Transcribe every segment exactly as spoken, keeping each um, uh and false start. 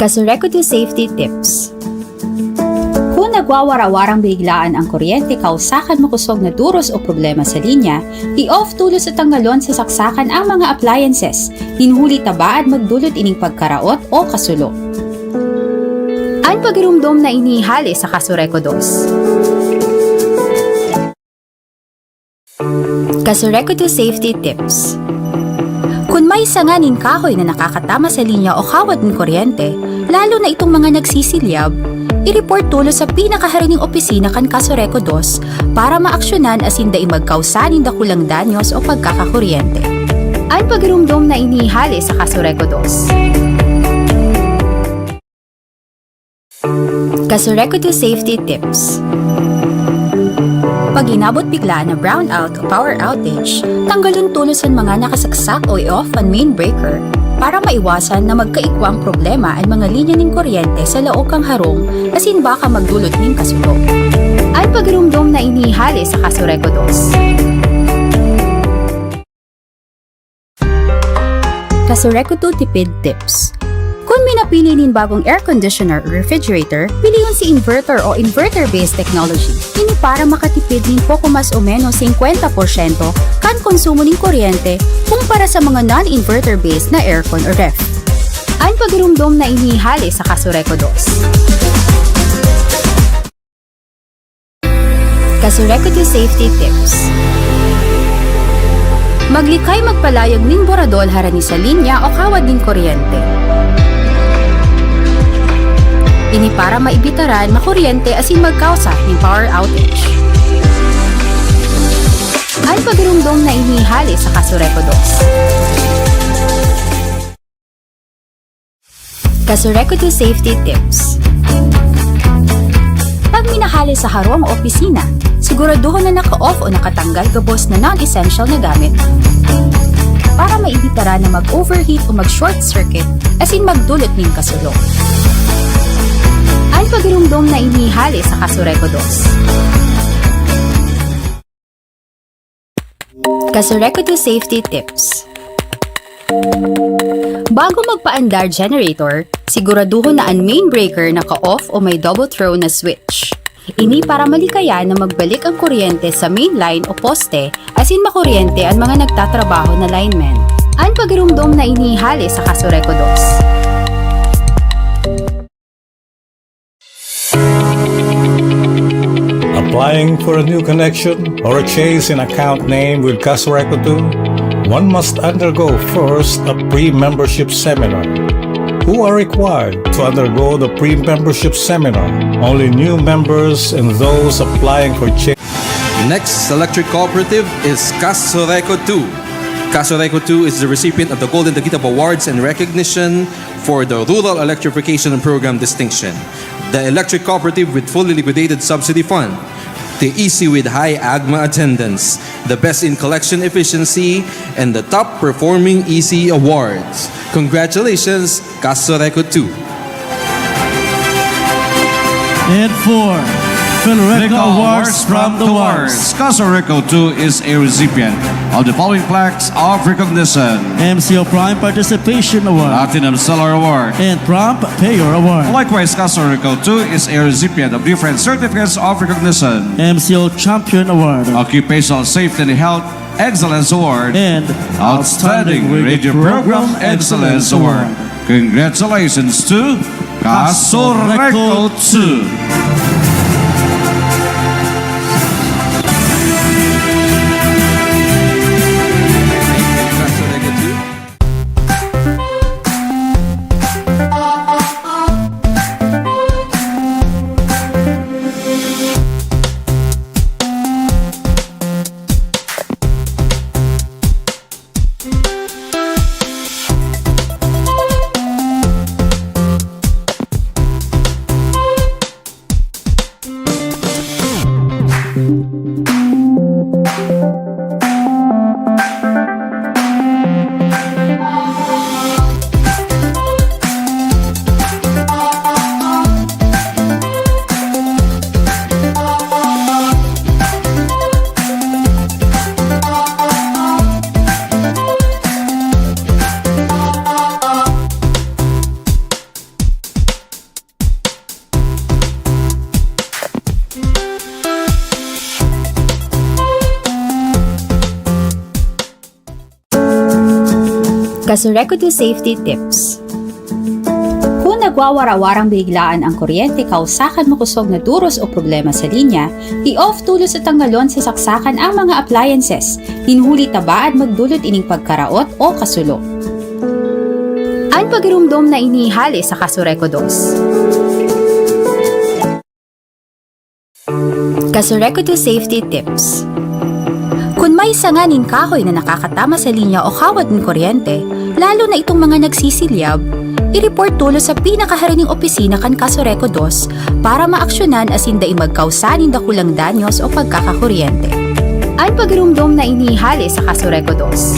Sureco two Safety Tips. Kung nagwawara-warang biglaan ang kuryente kausa kan makosog na duros o problema sa linya, i-off tolos o tanggalon sa saksakan ang mga appliances, nin huli ta baad magdulot ining pagkaraot o kasulo. An pagiromdom na ini hale sa Kasureco dos. Kasureco two Safety Tips. Kun may sanga nin kahoy na nakakatama sa linya o kawad nin kuryente, lalo na itong mga nagsisilyab, i-report tolos sa pinakaharining opisina kan Kasureco dos para maaksyonan asin dai magkausa nin dakulang danyos o pagkakakuryente. An pagiromdom na ini hale sa Kasureco dos. Kasureco two Safety Tips. Pag inabot biglaan na brownout o power outage, tanggalon tolos an mga nakasaksak o i-off an main breaker para maiwasan na magkaigwang problema an mga linya nin kuryente sa laog kan harong asin baka magdulot nin kasulo. An pagiromdom na ini hale sa Kasureco dos. Kasureco two Tipid Tips. Kun minapili nin bagong air conditioner o refrigerator, pilion si inverter o inverter-based technology. Ini para makatipid nin poko mas o menos singkwenta porsyento kan konsumo nin kuryente kumpara sa mga non-inverter-based na aircon o ref. An pagiromdom na ini hale sa Kasureco dos. Kasureco two Safety Tips. Maglikay magpalayag nin boradol harani sa linya o kawad nin kuryente. Ini para maibitaran makuryente asin magkausa nin power outage. An pagiromdom na ini hale sa Kasureco dos. Kasureco two Safety Tips. Pag minahale sa harong o opisina, siguraduhon na naka-off o nakatanggal gabos na non-essential na gamit para maibitaran na mag-overheat o mag-short circuit asin magdulot nin kasulo. An pagiromdom na ini hale sa Kasureco dos. Kasureco two Safety Tips. Bago magpaandar generator, siguraduhon na an main breaker naka-off o may double throw na switch. Ini para malikayan na magbalik ang kuryente sa main line o poste asin makuryente an mga nagtatrabaho na linemen. An pagiromdom na ini hale sa Kasureco dos. Applying for a new connection or a change in account name with Kasureco two, one must undergo first a pre-membership seminar. Who are required to undergo the pre-membership seminar? Only new members and those applying for change. Next electric cooperative is Kasureco two. Kasureco two is the recipient of the Golden Dagitap Awards and recognition for the Rural Electrification Program distinction, the electric cooperative with fully liquidated subsidy fund, the E C with high AGMA attendance, the best in collection efficiency, and the top performing E C awards. Congratulations, Kasureco two. And four, Philreco Awards from the Wars. Kasureco two is a recipient of the following plaques of recognition: M C O Prime Participation Award, Platinum Seller Award, and Prompt Payer Award. Likewise, Kasureco two is a recipient of different certificates of recognition: M C O Champion Award, Occupational Safety and Health Excellence Award, and Outstanding Radio Program Excellence Award. Congratulations to Kasureco two. Kasureku two Safety Tips. Kun nagwawara-warang biglaan ang kuryente kausa kan makosog na duros o problema sa linya, i-off tolos o tanggalon sa saksakan ang mga appliances, nin huli ta baad magdulot ining pagkaraot o kasulo. An pagiromdom na ini hale sa Kasureku dos. Kasureku two Safety Tips. Kun may sanga nin kahoy na nakakatama sa linya o kawad nin kuryente, lalo na itong mga nagsisilyab, i-report tolos sa pinakaharining opisina kan Kasureku dos para maaksyonan asin dai magkausa nin dakulang danyos o pagkakakuryente. An pagiromdom na ini hale sa Kasureku dos.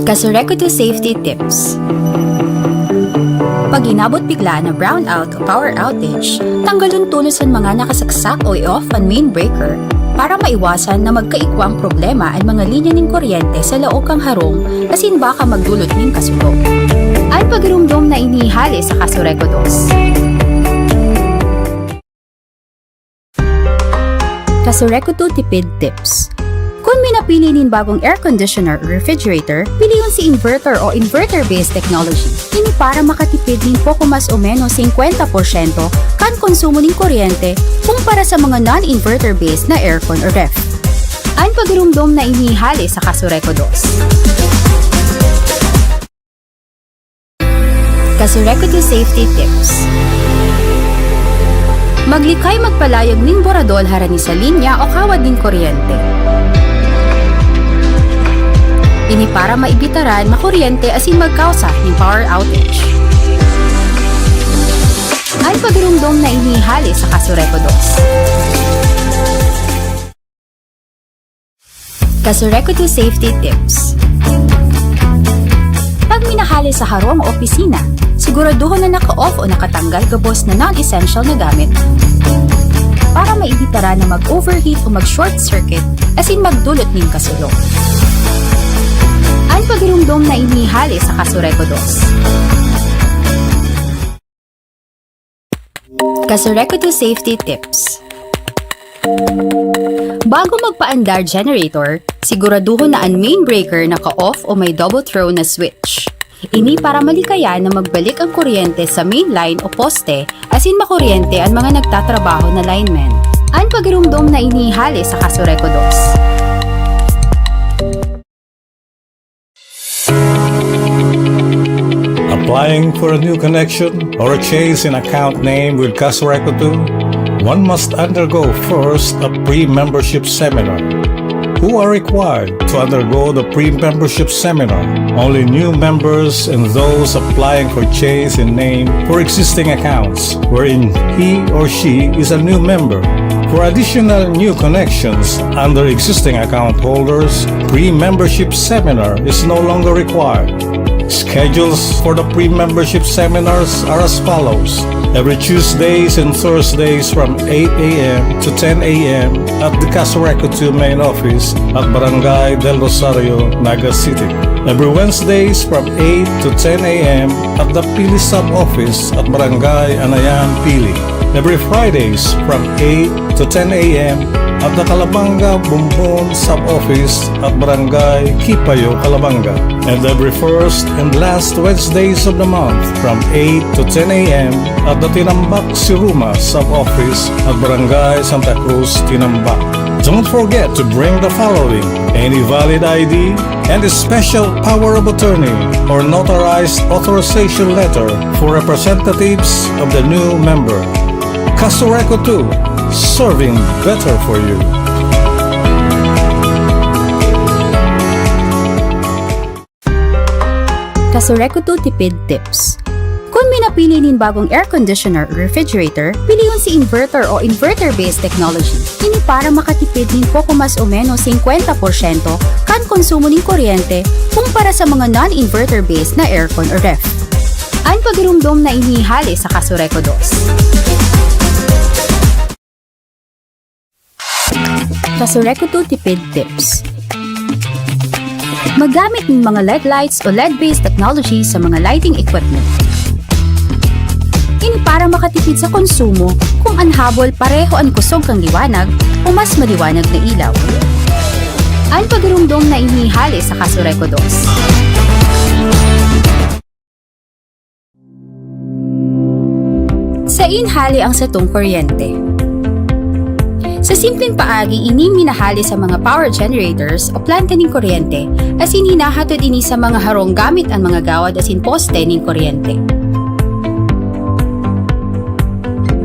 Kasureku two Safety Tips. Pag inabot bigla na brownout o power outage, tanggalon tolos an mga nakasaksak o i-off an main breaker para maiwasan na magkaigwang problema an mga linya nin kuryente sa laog kan harong asin baka magdulot nin kasulo. An pagiromdom na ini hale sa Kasureku dos. Kasureku two Tipid Tips. Kun minapili nin bagong air conditioner o refrigerator, pilion si inverter o inverter-based technology. Ini para makatipid nin poko mas o menos singkwenta porsyento kan konsumo nin kuryente kumpara sa mga non-inverter-based na aircon o ref. An pagiromdom na ini hale sa Kasureku dos. Kasureku two Safety Tips. Maglikay magpalayog nin boradol harani sa linya o kawad nin kuryente. Ini para maibitaran makuryente asin magkausa nin power outage. An pagiromdom na ini hale sa Kasureku dos. Kasureku two Safety Tips. Pag minahale sa harong o opisina, siguraduhon na naka-off o nakatanggal gabos na non-essential na gamit para maibitaran na mag-overheat o mag-short circuit asin magdulot nin kasulo. An pagiromdom na ini hale sa Kasureku dos. Kasureku two Safety Tips. Bago magpaandar generator, siguraduhon na an main breaker naka-off o may double throw na switch. Ini para malikayan na magbalik ang kuryente sa main line o poste asin makuryente an mga nagtatrabaho na linemen. An pagiromdom na ini hale sa Kasureku dos. Applying for a new connection or a change in account name with Kasureku two, one must undergo first a pre-membership seminar. Who are required to undergo the pre-membership seminar? Only new members and those applying for change in name for existing accounts wherein he or she is a new member. For additional new connections under existing account holders, pre-membership seminar is no longer required. Schedules for the pre-membership seminars are as follows. Every Tuesdays and Thursdays from eight a m to ten a m at the Kasureku two main office at Barangay Del Rosario, Naga City. Every Wednesdays from eight to ten a m at the Pili Sub-Office at Barangay Anayan, Pili. Every Fridays from eight to ten a m at the Calabanga Bumbon Sub-Office at Barangay Kipayo, Calabanga. And every first and last Wednesdays of the month from eight to ten a m at the Tinambac Siruma Sub-Office at Barangay Santa Cruz, Tinambac. Don't forget to bring the following: any valid I D and a special power of attorney or notarized authorization letter for representatives of the new member. Kasureku two, serving better for you. Kasureku two Tipid Tips. Kun minapili nin bagong air conditioner o refrigerator, pilion si inverter o inverter-based technology. Ini para makatipid nin poko mas o menos singkwenta porsyento kan konsumo nin kuryente kumpara sa mga non-inverter-based na aircon o ref. An pagiromdom na ini hale sa Kasureku dos. Kasureku two Tipid Tips. Maggamit ng mga L E D lights o L E D-based technology sa mga lighting equipment. Ini para makatipid sa konsumo kung an habol pareho an kusog kan liwanag o mas maliwanag na ilaw. An pagirumdom na ini hale sa Casureco dos. Sain hale ang satong kuryente? Sa simpleng paagi, ini minahale sa mga power generators o planta nin kuryente, asin hinahatod ini sa mga harong gamit an mga gawad asin poste nin kuryente.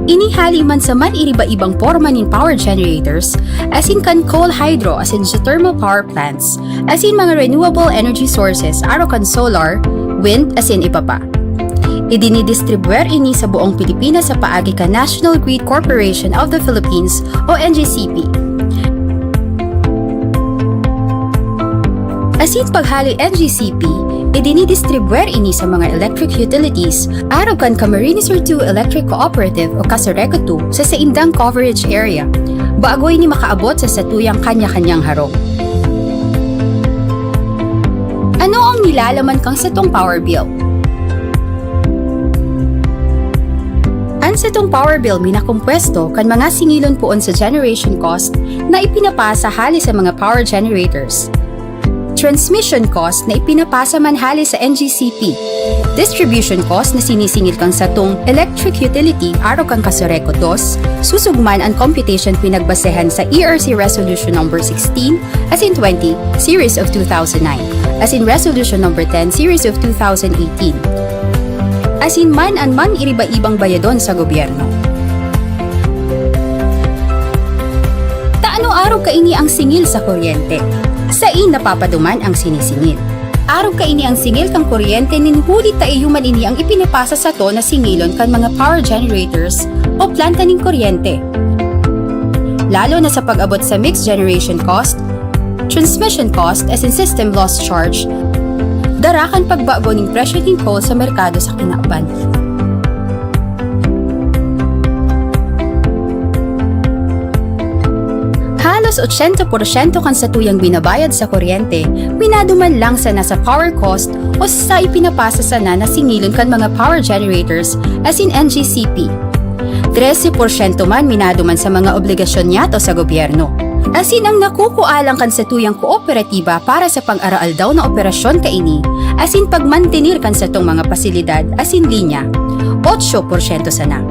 Ini hale man sa man-iriba-ibang porma nin power generators, asin kan coal hydro asin geothermal power plants, asin mga renewable energy sources, arog kan solar, wind, asin iba pa. Idinidistribwer ini sa buong Pilipinas sa paagi kan National Grid Corporation of the Philippines o N G C P. Asin paghale N G C P, idinidistribwer ini sa mga electric utilities, arog kan Camarines Sur two Electric Cooperative o Casureco two sa saindang coverage area, bago ini makaabot sa satuyang kanya-kanyang harong. Ano ang nilalaman kan satong power bill? An satong power bill minakompuesto kan mga singilon poon sa generation cost na ipinapasa hale sa mga power generators, transmission cost na ipinapasa man hale sa N G C P, distribution cost na sinisingil kan satong electric utility arog kan Casureco dos, susog man an computation pinagbasehan sa E R C Resolution Number sixteen asin twenty, Series of two thousand nine, asin Resolution Number ten, Series of two thousand eighteen, asin man an man-iriba-ibang bayadon sa gobyerno. Ta ano arog kaini ang singil sa kuryente? Sain napapaduman ang sinisingil? Arog kaini ang singil kan kuryente nin huli ta iyo man ini ang ipinapasa sato na singilon kan mga power generators o planta nin kuryente. Lalo na sa pag-abot sa mixed generation cost, transmission cost asin system loss charge, dara kan pagbago nin presyo nin coal sa merkado sa kinaban. Halos ochenta porsyento kan satuyang binabayad sa kuryente, minaduman lang sana sa power cost o sa ipinapasa sana na singilon kan mga power generators asin N G C P. Trese porsyento man minaduman sa mga obligasyon niyato sa gobyerno. Asin ang nakukua lang kan satuyang kooperatiba para sa pang-araaldaw na operasyon kaini, asin pagmantener kan satong mga pasilidad asin linya, otso porsyento sana.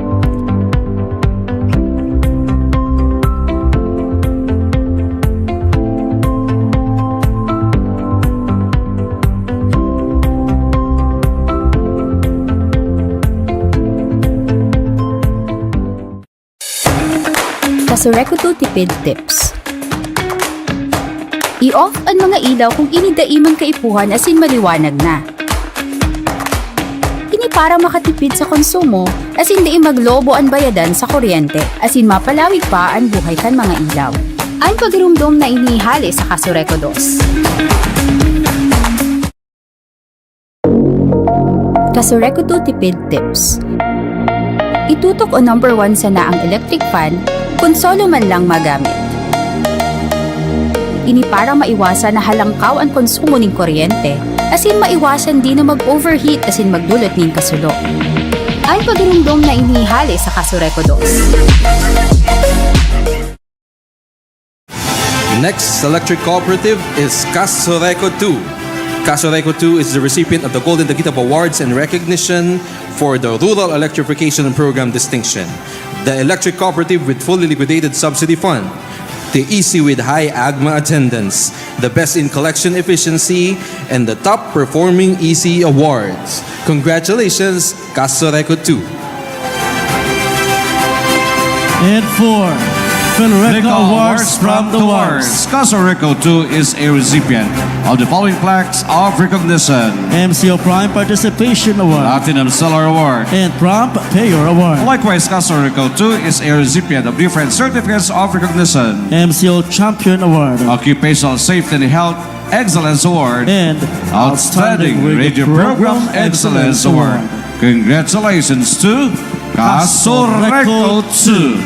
Casureco two Tipid Tips. I-off an mga ilaw kung ini dai man kaipuhan asin maliwanag na. Ini para makatipid sa konsumo asin dai maglobo an bayadan sa kuryente, asin mapalawig pa an buhay kan mga ilaw. An pagirumdom na ini hale sa Casureco dos. Casureco two Tipid Tips. Itutok o number one sana ang electric fan kun solo man lang magamit. Ini para maiwasan na halangkaw an konsumo nin kuryente, asin maiwasan din na mag-overheat asin magdulot nin kasulo. An pagirumdom na ini hale sa Casureco dos. Next electric cooperative is Casureco two. Casureco two is the recipient of the Golden Tagitav Awards and recognition for the Rural Electrification Program distinction. The electric cooperative with fully liquidated subsidy fund. The E C with high AGMA attendance. The best in collection efficiency and the top performing E C awards. Congratulations, Casureco two. And four, Federico Awards from the Wars. Casureco two is a recipient of the following plaques of recognition. M C O Prime Participation Award. Platinum Seller Award. And Prompt Payer Award. Likewise, Casureco two is a recipient of different certificates of recognition. M C O Champion Award. Occupational Safety and Health Excellence Award, and Outstanding Radio Program Excellence Award. Congratulations to Casureco two.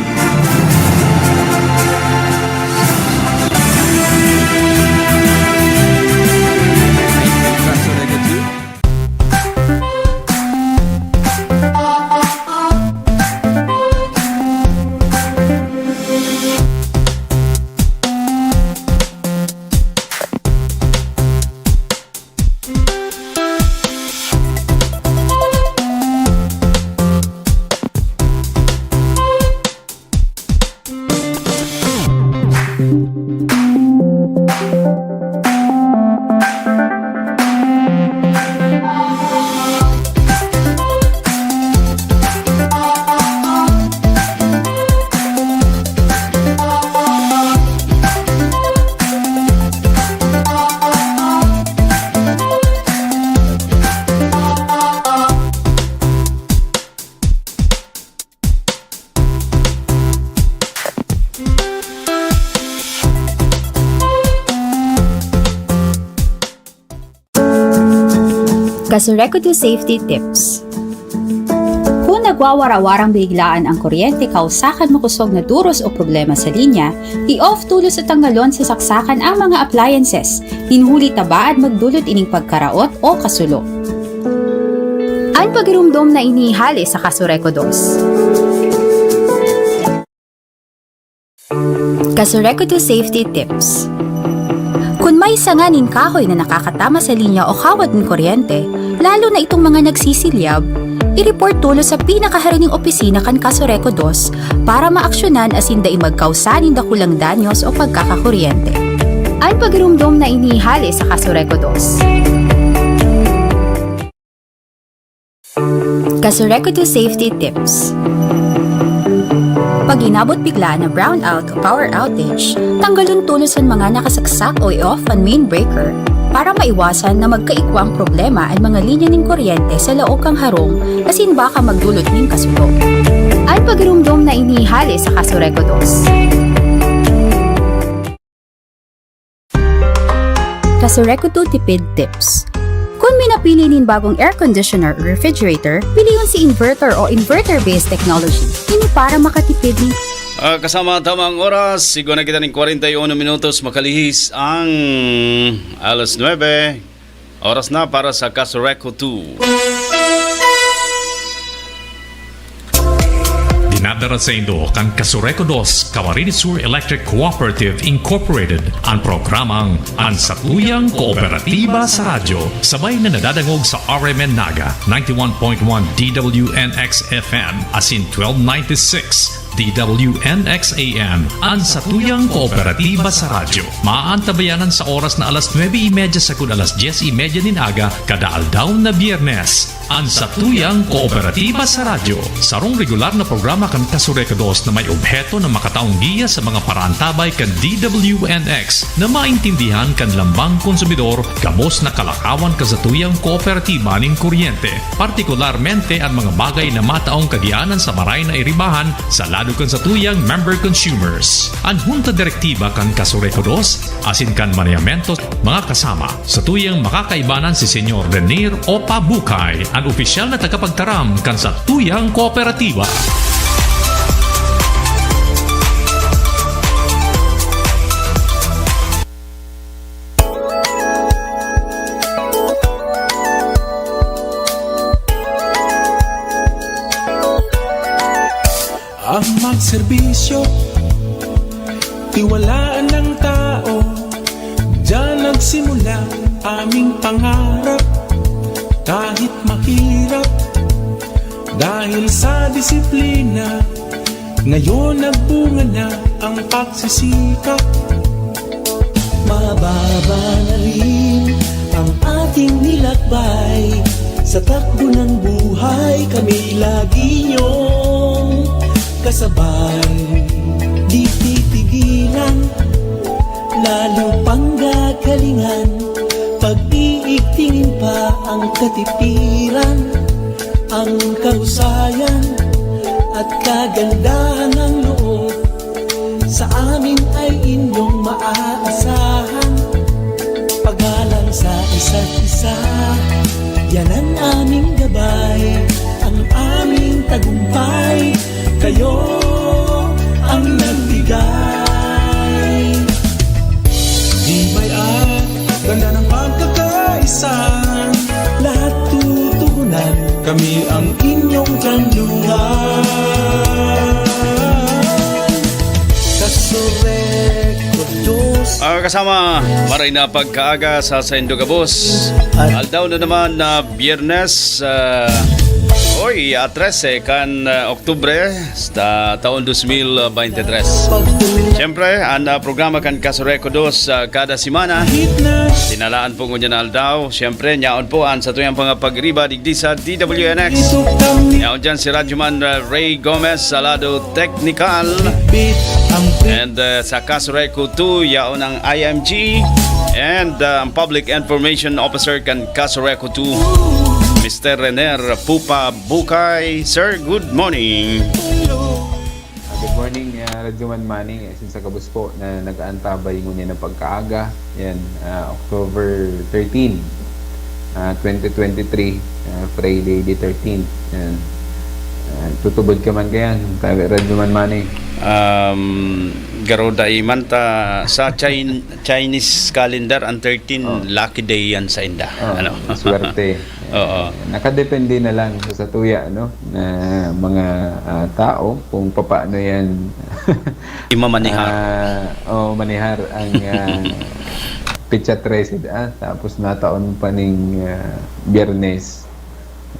Kasureku two Safety Tips. Kung nagwawara-warang biglaan ang kuryente kausa kan makosog na duros o problema sa linya, i-off tolos o tanggalon sa saksakan ang mga appliances, nin huli ta baad magdulot ining pagkaraot o kasulo. An pagirumdom na ini hale sa Kasureku dos. Kasureku two Safety Tips. Kun may sanga nin kahoy na nakakatama sa linya o kawad nin kuryente, lalo na itong mga nagsisilyab, i-report tolos sa pinakaharining opisina kan Kasureku dos para maaksyonan asin dai magkausa nin dakulang danyos o pagkakakuryente. An pagirumdom na ini hale sa Kasureku dos. Kasureku two Safety Tips. Pag inabot biglaan na brownout o power outage, tanggalon tolos an mga nakasaksak o i-off an main breaker para maiwasan na magkaigwang problema an mga linya nin kuryente sa laog kan harong asin baka magdulot nin kasulo. An pagirumdom na ini hale sa Kasureku dos. Kasureku two Tipid Tips. Kun may napili nin bagong air conditioner o refrigerator, piliyon si inverter o inverter-based technology. Ini para makatipid ni Ah, kasama ang tamang oras, igwa na kita nin kwarenta y uno minutos, makalihis ang alas nuebe. Oras na para sa Kasureku two. Dinadara saindo kan Kasureku dos Camarines Sur Electric Cooperative Incorporated, an programang An Satuyang Kooperatiba sa Radyo, sabay na nadadangog sa R M N Naga, ninety-one point one D W N X F M, asin twelve ninety-six D W N X A M, An Satuyang Kooperatiba sa Radyo. Maantabayanan sa oras na alas nuebe y media sagkod alas dyes y media nin aga, kada aldaw na Biyernes. An Satuyang Kooperatiba sa Radyo, sarong regular na programa kan Kasureku dos na may obheto na makataong giya sa mga paraantabay kan D W N X na maintindihan kan lambang konsumidor gabos na kalakawan kan satuyang kooperatiba nin kuryente, partikularmente an mga bagay na mataong kagianan sa maray na iribahan sa lado kan satuyang member consumers. An Hunta Direktiba kan Kasureku dos asin kan Manejamento, mga kasama, satuyang makakaibanan si Senyor Renier Opa Bucay, an opisyal na tagapagtaram kan satuyang kooperatiba. Ang magserbisyo, tiwalaan ng tao. Diyan nagsimula aming pangarap. Kahit mahirap, dahil sa disiplina, ngayon nagbunga na ang pagsisikap. Mababa na rin ang ating nilakbay. Sa takbo ng buhay, kami lagi niyong kasabay. Di titigilan, lalo pang gagalingan. Pag-iigtingin pa ang katipiran, ang kahusayan at kagandahan ng loob. Sa amin ay inyong maaasahan. Paggalang sa isa't isa, yan ang aming gabay, ang aming tagumpay. Kayo ang nagbigay. Di may at ganda ng pagkakaisa. Lahat tutugunan, kami ang inyong kanluhan. Kasureku dos. Ah, kasama, maray na pagkaaga sa saindo gabos. Aldaw na naman na Biyernes, ah, oy, ah, trese kan, ah, Oktubre, sa taon dos mil veintitrés. Siyempre, an, ah, programa kan Kasureku dos, ah, kada semana, dinalaan po ngunyan na aldaw. Siyempre, nyaon po an satuyang mga pagriba digdi sa D W N X. Nyaon dyan si Radyoman, ah, Ray Gomez sa lado teknikal. And, ah, sa Kasureku two, yaon ang I M G and, ah, ang Public Information Officer kan Kasureku two, Mister Rener Pupa Bukay. Sir, good morning. Ah, good morning, ah, Radyoman Manny. Asin sa gabos po na nag-aantabay ngunyan na pagkaaga. Yan, ah, October thirteen. ah, twenty twenty-three, ah, Friday the thirteenth. Yan. Ah, tutubod ka man kayan, tabi Radyo Man Manny. Um, garo dai man ta sa Chin- Chinese calendar ang thirteen, Oh. Lucky day yan sa inda. Oh, Ano? Swerte. Oo. Nakadepende na lang sa, sa tuya, no? Na mga ah, tao kung papaano yan Imamanihar. Ah, oh, manihar ang ah, Petsa trese, ah, tapos nataon pa ning ah, Biyernes.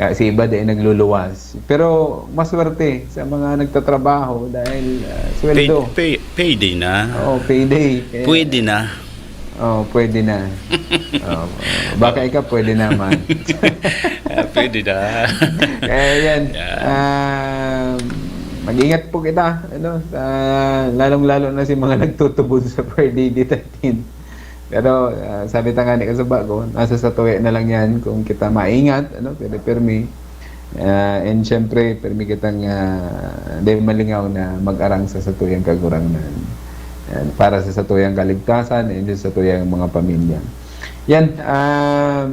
Ah, si iba dai nagluluwas. Pero maswerte sa mga nagtatrabaho dahil ah, Pay, sweldo. pay, payday na. Oo, payday. Kaya- Pwede na. Oh, pwede na. Oh, baka ikaw pwede naman. Ah, pwede na. Kaya yan, Yan. ah, mag-ingat po kita, ano, sa, lalong-lalo na si mga nagtutubod sa Friday the thirteenth. Pero ah, sabi ta nga ni kasaba ko, nasa satuya na lang yan kung kita maingat, ano, pero pirmi. Ah, and syempre, pirmi kitang ah, di malingaw na mag-arang sa satuyang kagurangnan. Yan, para sa satuyang kaligtasan and sa satuyang mga pamilya. Yan, um,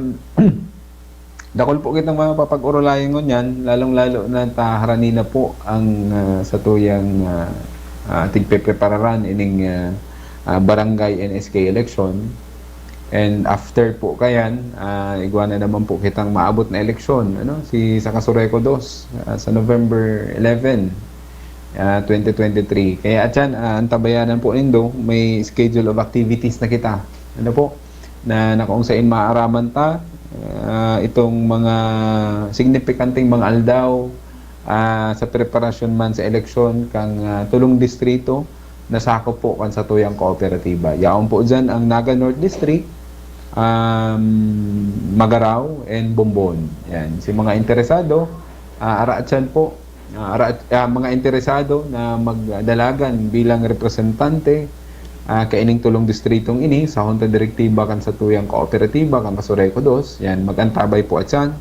dakul po kitang mga papag-orolayan ngunyan, lalong-lalo na ta harani na po ang ah, satuyang ah, ah, tigpeprepararan ining ah, ah, barangay N S K election. And after po kayan, ah, igwa na naman po kitang maabot na eleksyon, ano, si sa Casureco dos, ah, sa November eleven, ah, twenty twenty-three. Kaya atyan, ah, antabayanan po nindo, may schedule of activities na kita. Ano po? Na, na kung saan maaraman ta, ah, itong mga signifikanteng mga aldaw ah, sa preparasyon man sa eleksyon kang ah, tulong distrito na sakop po kan satuyang kooperatiba. Yaon po dyan ang Naga North District, um, Magarao, and Bombon. Yan. Si mga interesado, ah, araatsan po, ah, araat, ah, mga interesado na magdalagan bilang representante ah, kaining tulong distritong ini sa Junta Direktiba kan satuyang kooperatiba, kan Casureco dos, yan, mag-antabay po atyan.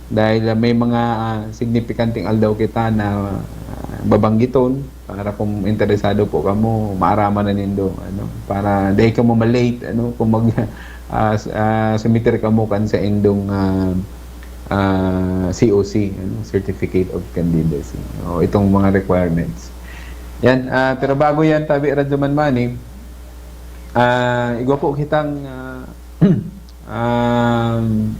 Dahil ah, may mga ah, signipikanting aldaw kita na ah, babanggiton para kung interesado po kamo, maaraman na nindo, ano, para dai kamo ma-late, ano, kung mag ah, s- ah, sumiter kamo kan saindong ah, ah, C O C, ano, Certificate of Candidacy. O itong mga requirements. Yan, ah, pero bago yan, tabi Radyo Man Manny, ah, igwa po kitang ah, um,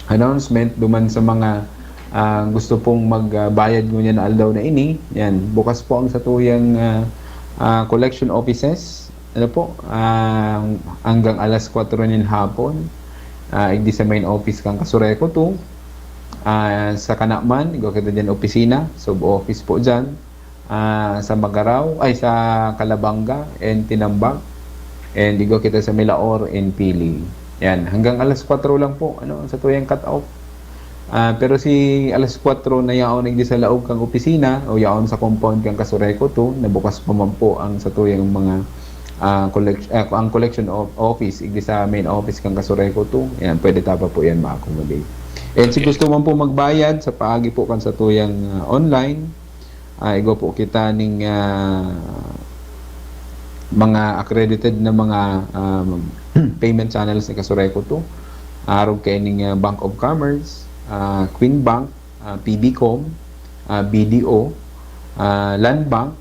announcement duman sa mga ah, gusto pong magbayad ngunyan na aldaw na ini. Yan, bukas po ang satuyang ah, ah, collection offices. Ano po? Ah, hanggang alas kwatro nin hapon. Ah, igdi sa main office kan Casureco two. Ah, sa Kanaman, igwa kita dyan opisina, sub-office po dyan. Ah, sa Magarao, ay sa Calabanga and Tinambac. And igwa kita sa Milaor and Pili. Yan, hanggang alas kwatro lang po, ano, ang satuyang cut-off. Ah, pero si alas kwatro na yaon igdi sa laog kan opisina o yaon sa compound kan Casureco two, na bukas pa man po ang satuyang mga ah, collect, ah, ang collection of office, igdi sa main office kan Casureco two. Yan, pwede ta pa po yan ma-accommodate. And si Okay. gusto man po magbayad sa paagi po kan satuyang ah, online, ah, igwa po kita ning ah, mga accredited na mga um, payment channels ni Casureco two. Arog kay ning ah, Bank of Commerce, ah, Queen Bank, ah, P B Com, ah, B D O, ah, Land Bank,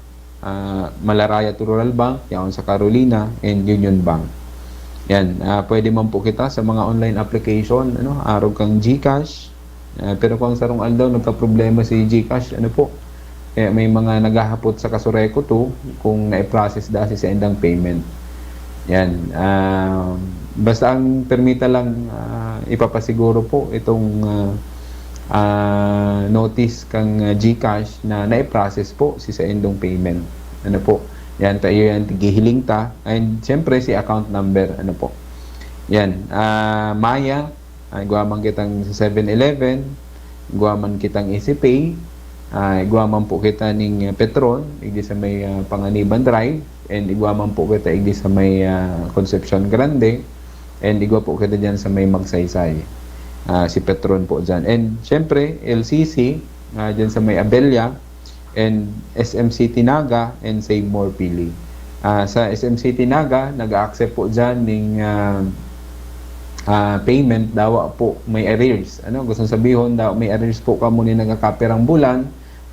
ah, Malaraya Rural Bank, yaon sa Carolina, and Union Bank. Yan, ah, pwede man po kita sa mga online application, ano, arog kang GCash. Ah, pero kung sarong aldaw nagka-problema si GCash, ano po? Kaya may mga naghahapot sa Casureco two kung na-process da si sa indang payment. Yan. Ah, basta ang permita lang ah, ipapasiguro po itong ah, ah, notice kang ah, GCash na na-process po si sa indong payment. Ano po? Yan, tayo yan, tigihiling ta. And siyempre, si account number. Ano po? Yan. Ah, Maya, ah, igwa man kitang sa seven eleven, igwa man kitang EasyPay, ah, igwa man po kita ning ah, Petron, igdi sa may ah, Panganiban Drive, and igwa man po kita igdi sa may ah, Concepcion Grande, and igwa po kita dyan sa may Magsaysay. Ah, si Petron po dyan. And syempre, L C C, ah, dyan sa may Abella, and S M City Naga, and Save More Pili. Ah, sa S M City Naga, nag-accept po dyan ning ah, ah, payment, dawa po may arrears. Ano, gusto sabihon, dawa may arrears po kamo ni nagkakapirang bulan,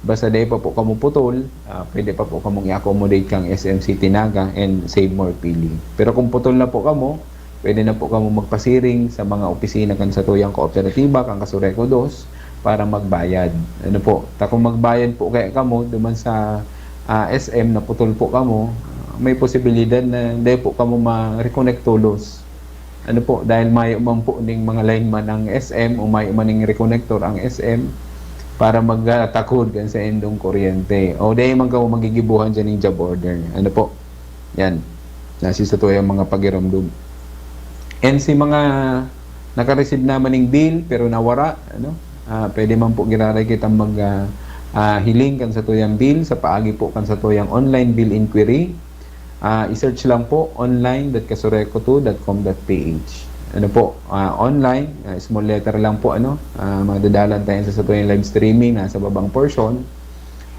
basta dai pa po kamo putol, ah, pwede pa po kamong i-accommodate kang S M City Naga and Save More Pili. Pero kung putol na po kamo, pwede na po kamo magpasiring sa mga opisina kan satuyang kooperatiba, kang Kasureco dos, para magbayad. Ano po? Ta kung magbayad po kaya kamo duman sa, ah, S M na putol po kamo, ah, may posibilidad na dai po kamo ma-reconnect tolos. Ano po, dahil mayo man po ning mga lineman ang S M o mayo man ning reconnector ang S M para magtakod kan saindong kuryente. O dai man kamo magigibuhan diyan ning job order. Ano po? Yan. Nasi sa tuya mga pagiromdom. And si mga naka-receive naman ning bill pero nawara, ano? Ah, pwede man po giraray kitang mag, ah, ah, hiling kan satuyang bill sa paagi po kan satuyang online bill inquiry. Ah, i-search lang po online dot kasureco two dot com dot P H. Ano po, ah, online, ah, small letter lang po, ano? Ah, madadalan tayo sa satuyang live streaming, nasa babang portion.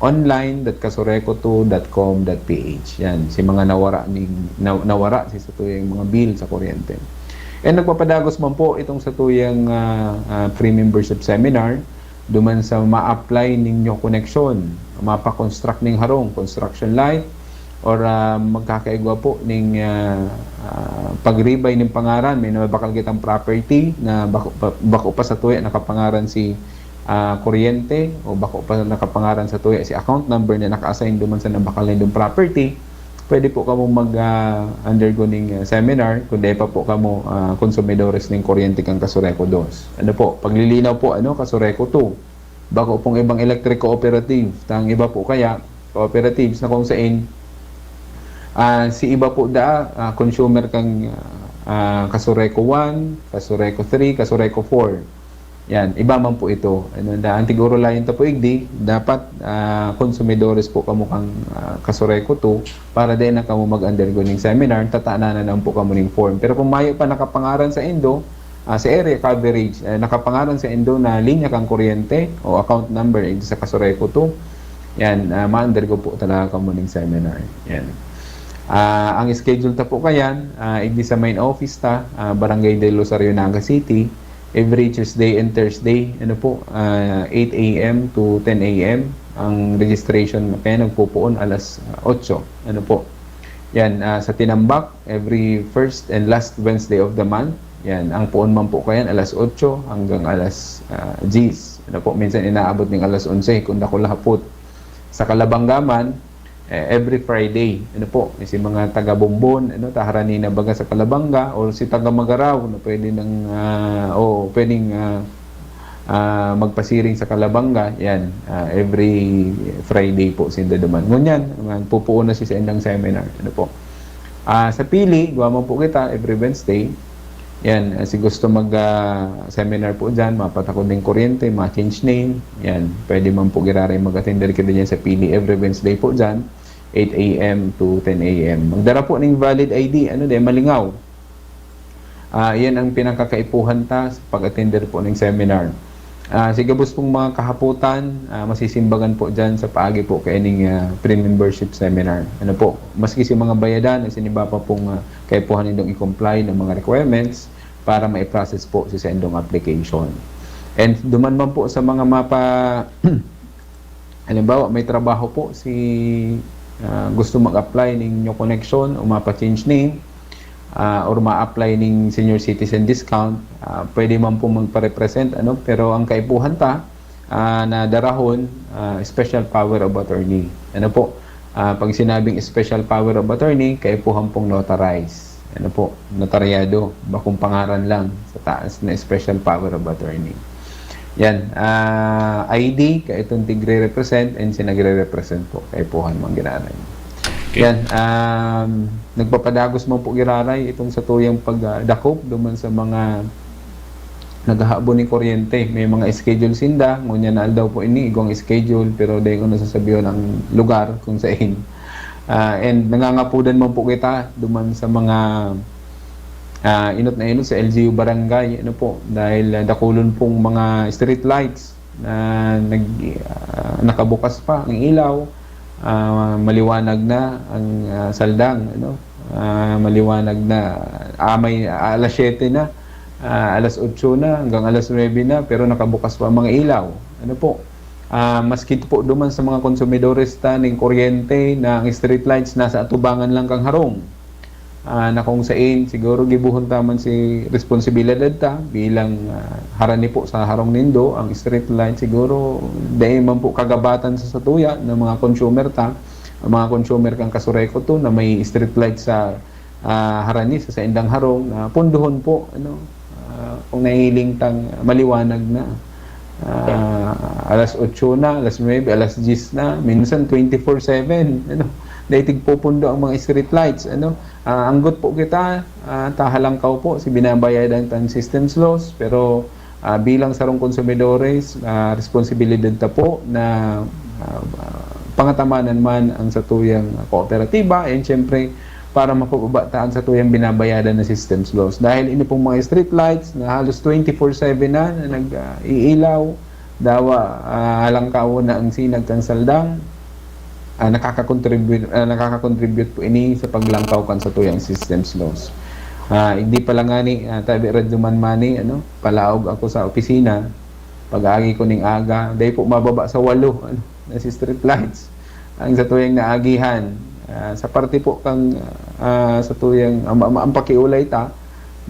Online dot kasureco two dot com dot P H. Yan, si mga nawara ning, na-, nawara si satuyang mga bill sa kuryente. And nagpapadagos man po itong satuyang, ah, ah, free membership seminar duman sa ma-apply ning New Connection, mapa-construct ning harong, construction light, or, ah, magkakaigwa po ning, ah, ah, pagribay ning pangaran, may nabakal kitang property na bako pa, bako pa sa tuya nakapangaran si, ah, kuryente o bako pa nakapangaran sa tuya si account number na naka-assign duman sa nabakal nindong property, pwede po kamo mag, ah, undergo ning, ah, seminar kung dai pa po kamo, ah, konsumidores ning kuryente kan Kasureco dos. Ano po, paglilinaw po, ano, Kasureco two. Bako pong ibang electric cooperative. Tang iba po kaya, cooperatives na kung sain, ah, si iba po daa, ah, consumer kan, ah, Kasureco one, Kasureco three, Kasureco four. Yan, iba man po ito. Ano, daan tig-orolayan ta po igdi, dapat, ah, konsumidores po kamo kan, ah, Kasureco two para dai na kamo mag-undergo ning seminar, tatananan na po kamo ning form. Pero kung mayo pa nakapangaran sa indo, ah, sa area coverage, eh, nakapangaran sa indo na linya kan kuryente o account number, igdi sa Kasureco two, yan, ah, ma-undergo po talaga kamo ning seminar. Yan. Ah, ang schedule ta po kayan, ah, igdi sa main office ta, ah, Barangay del Rosario, Naga City, every Tuesday and Thursday, ano po, ah, eight A M to ten A M. Ang registration kaya nagpupuon alas otso, ano po. Yan, ah, sa Tinambac, every first and last Wednesday of the month. Yan, ang puon man po kayan, alas otso hanggang alas, ah, diyes. Ano po, minsan inaabot ning alas onse kung dakul hapot. Sa Calabanga man, eh, every Friday. Ano po, si mga taga Bombon, ano, taharani na baga sa Calabanga, or si taga Magarao, na pwede nang, ah, o pwedeng, ah, ah, magpasiring sa Calabanga, yan, ah, every Friday po sinda duman. Ngunyan, magpupuon na si sa indang seminar. Ano po? Ah, sa Pili, gawa man po kita every Wednesday. Yan, ah, si gusto mag, ah, seminar po dyan, mapatakod ng kuryente, ma-change name. Yan, pwede man po giraray mag-attend kita dyan sa Pili every Wednesday po dyan, eight A M to ten A M. Magdara po ng valid I D, ano, dahil malingaw. Ah, yan ang pinakakaipuhan ta sa pag-attender po ng seminar. Ah, sa gabos pong mga kahaputan, ah, masisimbagan po dyan sa paagi po kaining, ah, pre-membership seminar. Ano po, maski si mga bayadan, siniba pa pong, ah, kaipuhan nindong i-comply ng mga requirements para ma-process po si sendong application. And duman man po sa mga mapa, halimbawa, may trabaho po si, ah, gusto mag-apply ning new connection o mapa-change name, ah, or ma-apply ning senior citizen discount, ah, pwede man po magpa-represent, ano, pero ang kaipuhan ta, ah, na darahon, ah, special power of attorney. Ano po? Ah, pag sinabing special power of attorney, kaipuhan pong notarize. Ano po? Notaryado. Bakong pangaran lang sa taas na special power of attorney. Yan. Ah, I D, kaitong tigre-represent and sinagre-represent po. Kaipuhan man giraray. Okay. Yan. Um, nagpapadagos man po giraray itong sa tuyang pagdakop duman sa mga naghahabon ni kuryente. May mga schedule sinda, ngunyan na aldaw po ini, igwang schedule, pero dai ko nasasabihon ang lugar kung saan. Ah, and nangangapudan man po kita duman sa mga, ah, inot na inot sa L G U barangay, ano po, dahil, ah, dakulon pong mga street lights na nag-, ah, nakabukas pa ang ilaw, ah, maliwanag na ang, ah, saldang, ano, ah, maliwanag na, ah, may, ah, alas siyete na, ah, alas otso na hanggang alas nuebe na, pero nakabukas pa ang mga ilaw. Ano po? Ah, maski po duman sa mga konsumidores ta ning kuryente na ang street lights nasa atubangan lang kan harong. Ah, na kung sain, siguro gibohon ta man si responsibilidad ta bilang, ah, harani po sa harong nindo, ang street light siguro dai man po kagabatan sa satuya ng mga consumer ta, ang mga consumer kan Casureco two na may street light sa, ah, harani sa saindang harong na punduhon po, ano, ah, kung nahihiling tang maliwanag na. Ah, alas otso na, alas nuebe, alas diyes na, minsan twenty-four seven, ano, dai tigpupundo ang mga street lights, ano. Ah, anggot po kita, ah, ta halangkaw po si binabayadan tang systems loss, pero, ah, bilang sarong konsumidores, ah, responsibilidad ta po na, ah, ah, pangatamanan man ang satuyang kooperatiba, and siyempre, para mapababa ta ang satuyang binabayadan na systems loss. Dahil ini pong mga street lights na halos twenty-four seven na, na nag, ah, iilaw, dawa, ah, halangkawon na ang sinag kan saldang, ah, nakaka-contribute, ah, nakaka-contribute po ini sa paglangkaw kan satuyang systems loss. Ah, hindi pa lang ngani, ah, tabi Radyo Man Mani, ano, palaog ako sa opisina, pag-agi ko ning aga, dai po mababa sa walo, ano, na si street lights. Ang satuyang naagihan, ah, sa parte po kang, ah, satuyang, ang, ang, ang pakiulay ta,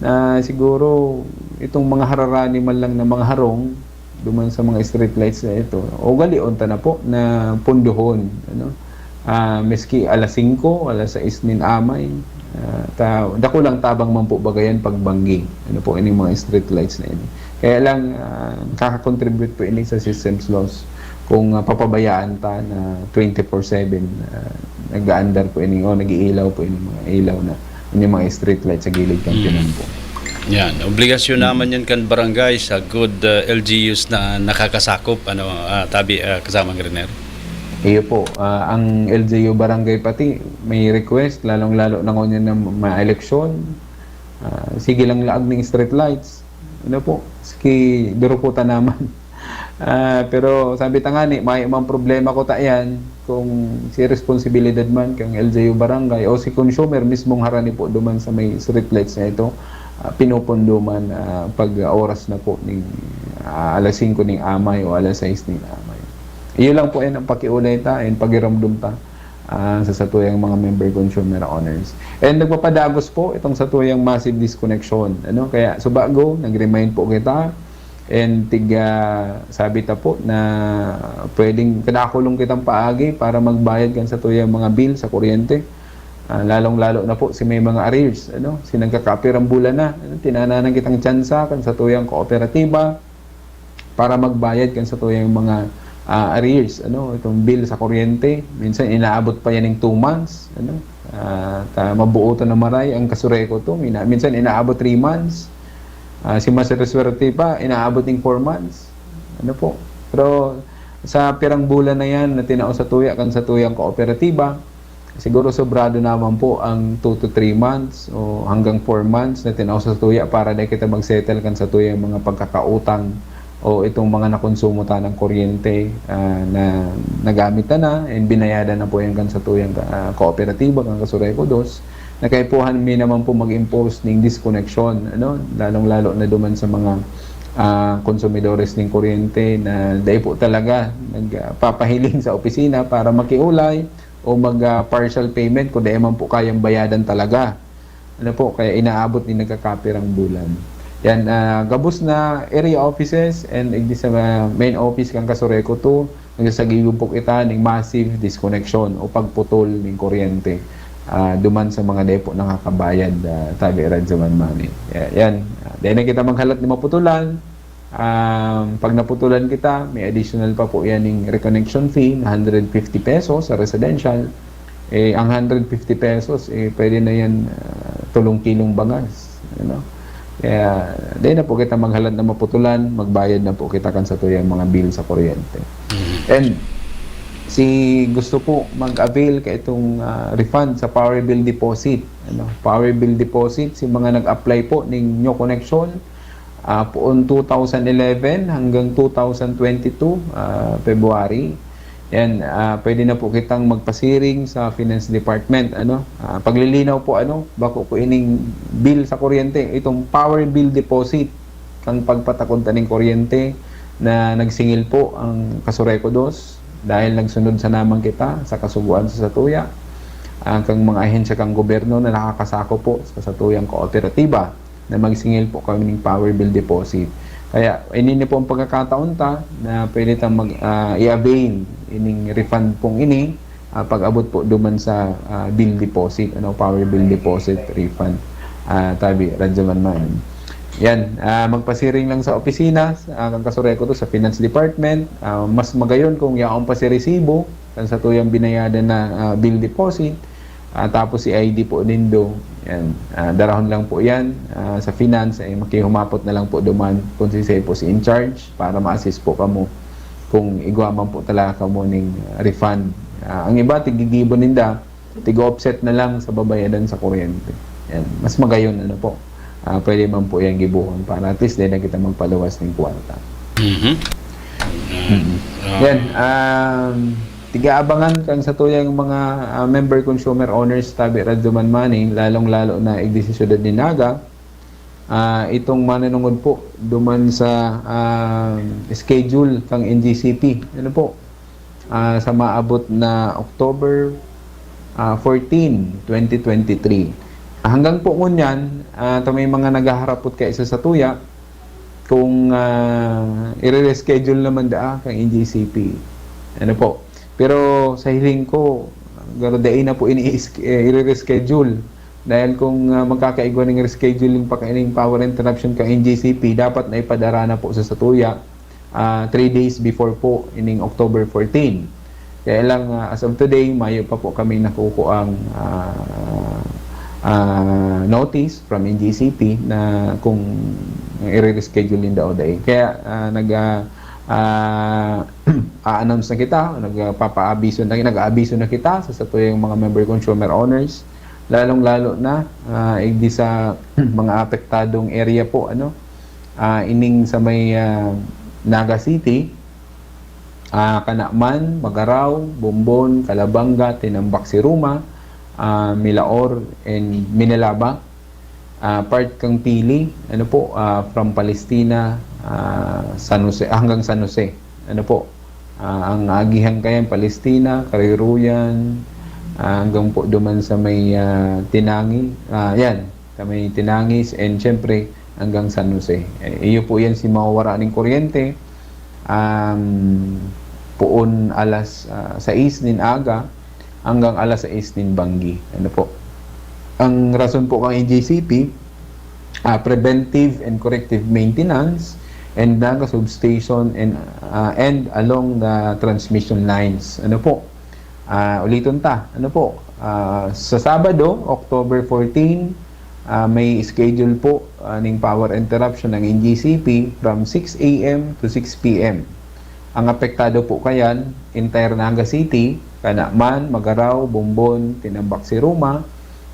na siguro itong mga hararani man lang na mga harong, duman sa mga street lights na ito, ugalion ta na po na punduhon, ano? Ah, miski alas singko, alas sais nin amay, ah, ta-, dakulang tabang man po baga yan pagbanggi. Ano po, ining mga street lights na ini. Kaya lang, ah, nakaka-contribute po ini sa systems loss kung, ah, papabayaan ta na twenty-four seven, ah, nag-aandar po ini o nag-iilaw po ini mga ilaw na, ini mga street light sa gilid kan Mm. pinampo. Yan, obligasyon naman yan kan barangay sa good, ah, L G Us na nakakasakop, ano, ah, tabi, ah, kasamang Riner? Iyo po, ah, ang L G U barangay pati may request, lalong-lalo na ngunyan na ma-eleksyon. Ah, sige lang laag ning street lights. Ano po, ski durukutan naman. Ah, pero sabi ta ngani, may mang problema ko ta yan kung si responsibilidad man kang L G U barangay o si consumer mismong harani po duman sa may street lights na ito, ah, pinupundo man, ah, pag oras na po ning, ah, alas singko ning amay o alas sais ning amay. Iyo lang po yan ang pakiulay ta and pagiramdom ta, ah, sa satuyang mga member consumer owners. And nagpapadagos po itong satuyang massive disconnection, ano? Kaya subago, nag-remind po kita, and tig, ah, sabi ta po na pwedeng kadakulong kitang paagi para magbayad kan satuyang mga bill sa kuryente. Ah, lalong-lalo na po si may mga arrears, ano? Si nagkakapirang bulan na, ano? Tinananan kitang tsansa kan satuyang kooperatiba para magbayad kan satuyang mga, ah, arrears, ano? Itong bill sa kuryente, minsan inaabot pa yan ng two months, ano? Ah, ta-, mabuo to na maray ang Casureco two, mina-, minsan inaabot three months. Ah, si Master Swerte pa, inaabot ng four months. Ano po? Pero sa pirang bulan na yan na tinao sa tuya kan satuyang kooperatiba, siguro sobrado naman po ang two to three months o hanggang four months na tinao sa tuya para na kita mag-settle kan satuyang mga pagkakautang o itong mga nakonsumo ta ng kuryente, ah, na nagamit na na and binayadan na po yan kan satuyang, ah, kooperatiba, kan Casureco dos, na kaipuhan mi naman po mag-impose ning disconnection, ano? Lalong-lalo na duman sa mga, ah, konsumidores ning kuryente na dai po talaga nagpapahiling sa opisina para makiulay o mag, ah, partial payment kung dai man po kayang bayadan talaga. Ano po, kaya inaabot ni nagkakapirang bulan. Yan, ah, gabos na area offices and igdi sa, ah, main office kan Casureco two, nagsasagibo po kita ning massive disconnection o pagputol ning kuryente, ah, duman sa mga dai po nakakabayad, ah, tabi Radyo Man Mani. Ya-, yan. Ah, dai na kita maghalat ni maputulan. Um, pag naputulan kita, may additional pa po yan yung reconnection fee na hundred fifty pesos sa residential. Eh, ang hundred fifty pesos, eh, pwede na yan, ah, tulong kilong bagas, you know? Kaya, di na po kita maghalat na maputulan, magbayad na po kita kan satuyang mga bill sa kuryente. Mhm. And si gusto po mag-avail ka itong, ah, refund sa power bill deposit, ano? Power bill deposit, si mga nag-apply po ning new connection, ah, poon two thousand eleven hanggang two thousand twenty-two, ah, February. Yan, ah, pwede na po kitang magpasiring sa Finance Department, ano? Ah, paglilinaw po, ano, bako po ining bill sa kuryente, itong power bill deposit, kang pagpatakod ta ning kuryente na nagsingil po ang Kasureco Dos, dahil nagsunod sana man kita sa kasugoan sa satuya, ah, kang mga ahensya kang gobyerno na nakakasako po sa satuyang kooperatiba na magsingil po kami ning power bill deposit. Kaya, ini ni po ang pagkakataon ta na pwede tang mag, ah, i-avail ining refund pong ini, ah, pag-abot po duman sa, ah, bill deposit, ano, power bill deposit refund, ah, tabi, Radyo Manman. Yan, ah, magpasiring lang sa opisina, ah, kan Kasureco Dos, sa Finance Department. Ah, mas magayon kung yaon pa si resibo, kan satuyang binayadan na, ah, bill deposit, ah, tapos si I D po nindo. Yan, ah, darahon lang po yan, ah, sa finance, ay makihumapot na lang po duman kung siisay po si in charge para ma-assist po kamo kung igwa man po talaga kamo ning refund. Ah, ang iba, tigigibo ninda, tig-offset na lang sa babayadan sa kuryente. Yan, mas magayon, ano po. Ah, pwede man po yan gibohon para at least dahil na kita magpaluwas ning kwarta. Mhm. Mm. Yan, um, tig-aabangan kang satuyang mga, ah, member consumer owners tabi Radyo Manman, lalong-lalo na igdi sa siyudad ni Naga, ah, itong mananungod po duman sa, ah, schedule kang N G C P. Ano po? Ah, sa maabot na October, ah, fourteen, twenty twenty-three. Hanggang po ngunyan, ah, ta may mga naghaharapot kay sa satuya kung, ah, i-reschedule naman daa kang N G C P. Ano po? Pero sa hiling ko, garo dai na po ini is-, eh, i-reschedule. Dahil kung, ah, magkakaigwa ning rescheduling pa kaining power interruption kang N G C P, dapat na ipadara na po sa satuya, ah, three days before po ining October fourteen. Kaya lang, ah, as of today, mayo pa po kami nakukuang, ah, ah, notice from N G C P na kung i-reschedule ninda o dai. Kaya, ah, nag, ah, ah, a-announce na kita, nagpapaabiso na, nag-aabiso na kita sa satuyang mga member consumer owners, lalong-lalo na, ah, igdi sa mga apektadong area po, ano, ah, ining sa may, ah, Naga City, ah, kana man, Magarao, Bombon, Calabanga, Tinambac, Siruma, ah, Milaor, and Minalaba. Ah, part kang Pili, ano po, ah, from Palestina, ah, San Jose, hanggang San Jose. Ano po, ah, ang agihan kayan, Palestina, Kariruyan, ah, hanggang po duman sa may, ah, Tinangi, ah, yan, sa may Tinangis, and syempre, hanggang San Jose. Eh, iyo po yan si mawawara ning kuryente, um, poon alas, ah, sais nin aga hanggang alas sais nin banggi. Ano po? Ang rason po kang N G C P, ah, preventive and corrective maintenance and Naga substation and, ah, and along the transmission lines. Ano po? Ah, uliton ta. Ano po? Ah, sa Sabado, October fourteen, ah, may schedule po, ah, ning power interruption ng N G C P from six A M to six P M. Ang apektado po kayan, entire Naga City, kana man, Magarao, Bombon, Tinambac, Siruma,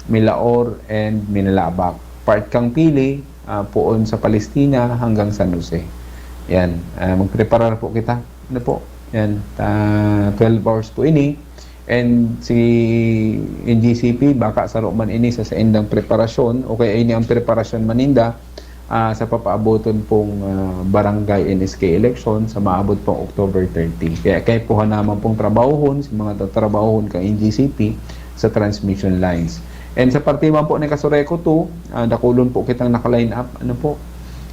Milaor, and Minalabac. Part kang Pili, ah, poon sa Palestina hanggang San Jose. Yan, ah, magpreparar po kita. Ano po? Yan, ah, twelve hours po ini. And si N G C P, baka saro man ini sa saindang preparasyon, o kaya ini ang preparasyon man ninda, ah, sa papaaboton pong, ah, barangay N S K election sa maabot pong October thirty. Kaya kaipuhan naman pong trabahohon sa mga tatrabahohon kang N G C P sa transmission lines. And sa parte man po ni Kasureco two, ah, dakulon po kitang naka-line up, ano po,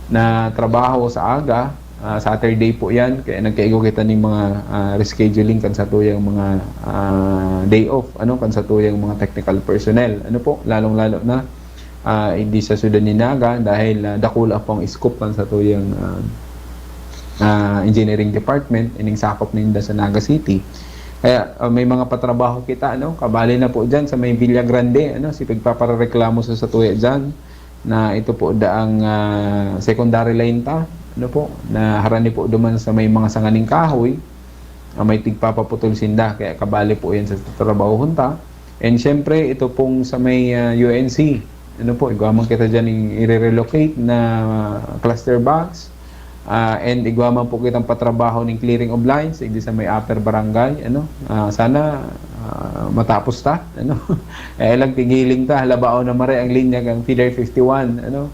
na trabaho sa aga, ah, Saturday po yan, kaya nagkaigo kita ning mga, ah, rescheduling kan satuyang mga, ah, day off, ano, kan satuyang mga technical personnel, ano po, lalong-lalo na, ah, hindi sa siyudad ni Naga, dahil, ah, dakula po ang scope kan satuyang, ah, ah, engineering department, ining sakop ninda sa Naga City. Kaya, ah, may mga patrabaho kita, ano, kabali na po dyan sa may Villa Grande, ano, si pagpapareklamo sa satuya dyan, na ito po daang, ah, secondary line ta, ano po, na harani po duman sa may mga sanganing kahoy, ah, may tigpapaputol sinda, kaya kabali po yan sa trabahohon ta. And syempre, ito pong sa may, ah, U N C, ano po, igwa man kita dyan yung i-relocate na cluster box, Ah, and igwa man po kitang patrabaho ning clearing of lines, igdi sa may upper barangay, ano. Ah, sana, ah, matapos ta, ano. Eh, lang tigiling ta, halabaon na mare ang linya kang feeder fifty-one, ano.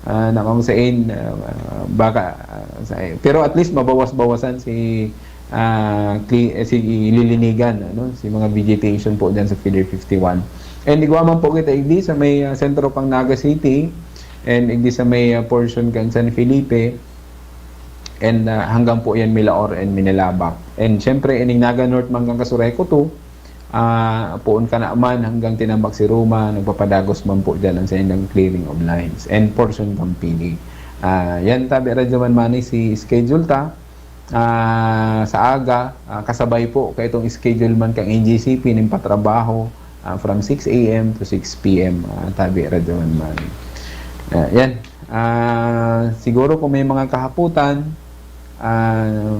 Ah, na kung sain, ah, baka, ah, sa, pero at least mabawas-bawasan si, ah, cli-, eh, si lilinigan, ano, si mga vegetation po dyan sa feeder fifty-one. And igwa man po kita igdi sa may, ah, sentro kang Naga City, and igdi sa may, ah, portion kang San Felipe, and, ah, hanggang po yan Milaor and Minalabac. And syempre, ining Naga North man kang Casureco two, ah, poon ka na man hanggang Tinambac si Roma, nagpapadagos man po dyan ang sa inyong clearing of lines and portion Pampili. Ah, yan, tabi Radyo Man Mani, si schedule ta, ah, sa aga, ah, kasabay po kaitong schedule man kang N G C P ning patrabaho, ah, from six A M to six P M, ah, tabi Radyo Man Mani. Ah, yan. Ah, siguro kung may mga kahaputan, ah,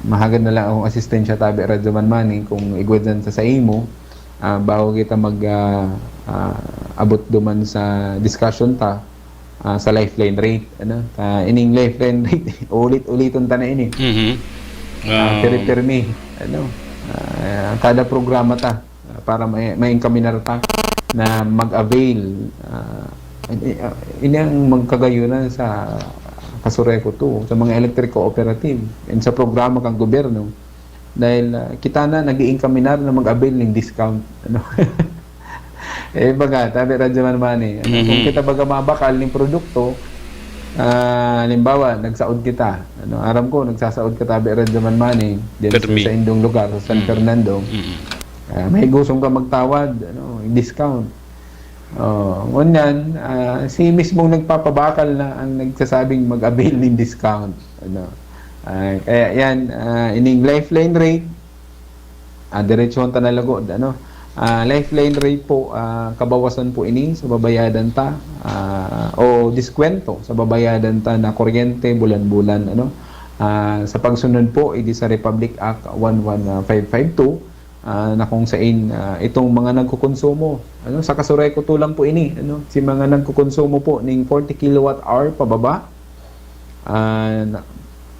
mahagad na lang akong asistensya, tabi Radyo Man Mani, kung igwa dyan sa saimo, ah, bago kita mag, ah, ah, abot duman sa discussion ta, ah, sa lifeline rate, ano? Ah, ining lifeline rate, ulit-uliton ta na ini. Mhm. Ah, Um, pirmi-pirmi, ano? Ah, kada programa ta, ah, para may, may encaminar ta na mag-avail. Ah, ini, ah, ini ang magkagayunan sa Casureco two, sa mga electric cooperative, and sa programa kang gobyerno. Dahil, ah, kita na nag-iinkaminar na mag-avail ng discount. Ano? Eh, baga, tabi Radyo Man Mani, ano, kung Mhm. kita baga mabakal ning produkto, ah, halimbawa, nagsaod kita. Ano, aram ko, nagsasaod ka, tabi Radyo Man Mani, din sa, Permi. sa indong lugar, sa San Mm. Fernando. Mhm. Ah, may gusong ka magtawad, ano, discount. Oh, ngunyan, ah, si mismong nagpapabakal na ang nagsasabing mag-avail ng discount. Ano? Ah, kaya yan, ah, ining lifeline rate, ah, diretsyon ta na lagod, ano? Ah, lifeline rate po, ah, kabawasan po ini sa babayadan ta, ah, o diskwento sa babayadan ta na kuryente bulan-bulan, ano? Ah, sa pagsunod po, idi sa Republic Act one one five five two, ah, na kung sain, ah, itong mga nagkokonsumo, ano, sa Casureco two lang po ini, ano, si mga nagkokonsumo po ning forty kilowatt hour pababa, ah, na,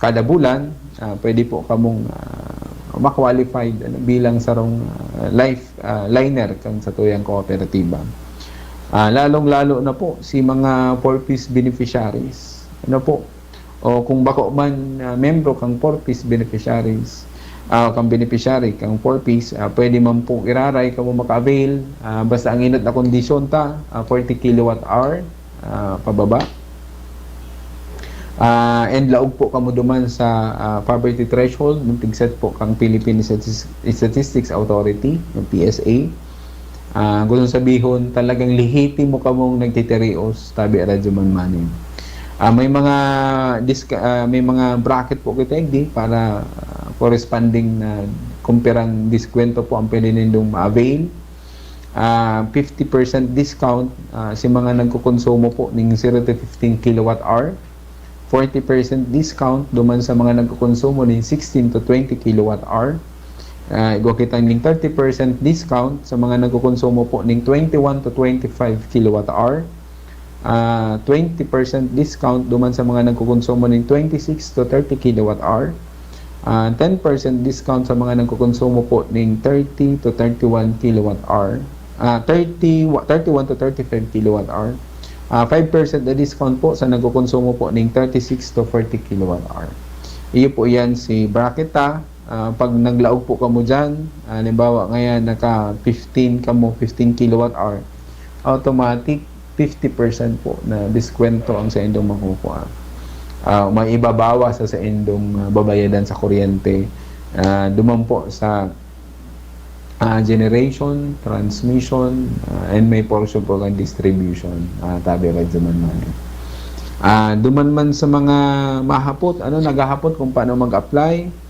kada bulan, ah, pwede po kamong, ah, ma-qualified, ano, bilang sarong, ah, life, ah, liner kan satuyang kooperatiba. Ah, lalong-lalo na po si mga four Ps beneficiaries. Ano po? O kung bako man, ah, membro kang four Ps beneficiaries, ah, kang beneficiary kang four Ps, ah, pwede man po iraray kamo maka-avail, ah, basta ang inot na kondisyon ta, ah, forty kilowatt hour, ah, pababa. Ah, and laog po kamo duman sa, ah, poverty threshold, nung tig-set po kang Philippine Statis-, Statistics Authority, ng P S A. Ah, gusto sabihon, talagang lehitimo kamong nagtitirios, tabi Radyo Man Mani. Ah, may mga diska-, ah, may mga bracket po kita, hindi, para, ah, corresponding na kung pirang diskwento po ang pwede nindong ma-avail. Ah, fifty percent discount, ah, si mga nagkokonsumo po ning zero to fifteen kilowatt hour. Forty percent discount duman sa mga nagkokonsumo ning sixteen to twenty kilowatt hour. Ah, igwa kita ning thirty percent discount sa mga nagkokonsumo po ning twenty-one to twenty-five kilowatt hour. Ah, twenty percent discount duman sa mga nagkokonsumo ning twenty-six to thirty kilowatt hour. Ah, ten percent discount sa mga nagkokonsumo po ning thirty to thirty-one kilowatt hour. Ah, thirty, thirty-one to thirty-five kilowatt hour. Ah, five percent na discount po sa nagkokonsumo po ning thirty-six to forty kilowatt hour. Iyo po yan si bracket ta. Ah, pag naglaog po kamo dyan, ah, halimbawa ngayon naka fifteen kamo, fifteen kilowatt hour, automatic fifty percent po na diskwento ang sa indong makukuha. Ah, may ibabawas sa, sa indong, ah, babayadan sa kuryente. Ah, duman po sa, ah, generation, transmission, ah, and may portion po kan distribution, ah, tabi Radyo Man Mani. Ah, duman man sa mga mahapot, ano, naghahapot kung paano mag-apply,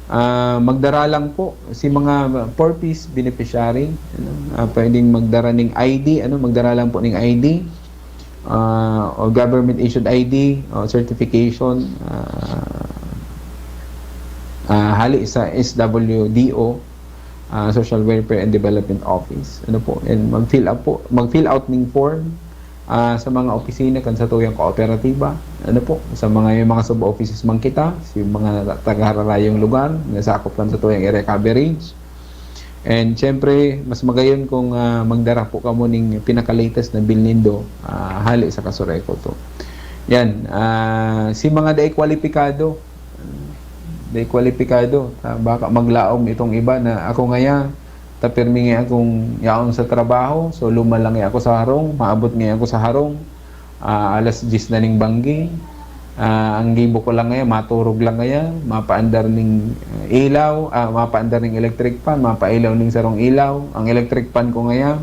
ah, magdara lang po si mga four Ps beneficiary, ano, ah, pwedeng magdara ning I D, ano, magdara lang po ning I D, ah, o government issued I D, o certification, ah, ah, hali sa S W D O, ah, Social Welfare and Development Office. Ano po, and mag-fill up po, mag-fill out ning form, ah, sa mga opisina kan satuyang kooperatiba. Ano po, sa mga, yung mga sub-offices man kita, sa mga taga-hararayong lugar na sakop kan satuyang area coverage. And siyempre, mas magayon kung, ah, magdara po kamo ning pinaka-latest na bill nindo, ah, hale sa Kasureco to. Yan, ah, si mga dai kwalipikado, dai kwalipikado, ah, baka maglaom itong iba na ako ngaya, ta pirmi ngaya akong yaon sa trabaho, so luma lang ngaya ako sa harong, maabot ngaya ako sa harong, ah, alas diyes na ning banggi. Ah, ang gibo ko lang ngaya, maturog lang ngaya, mapaandar ning, ah, ilaw, ah, mapaandar ning electric fan, mapailaw ning sarong ilaw. Ang electric fan ko ngaya,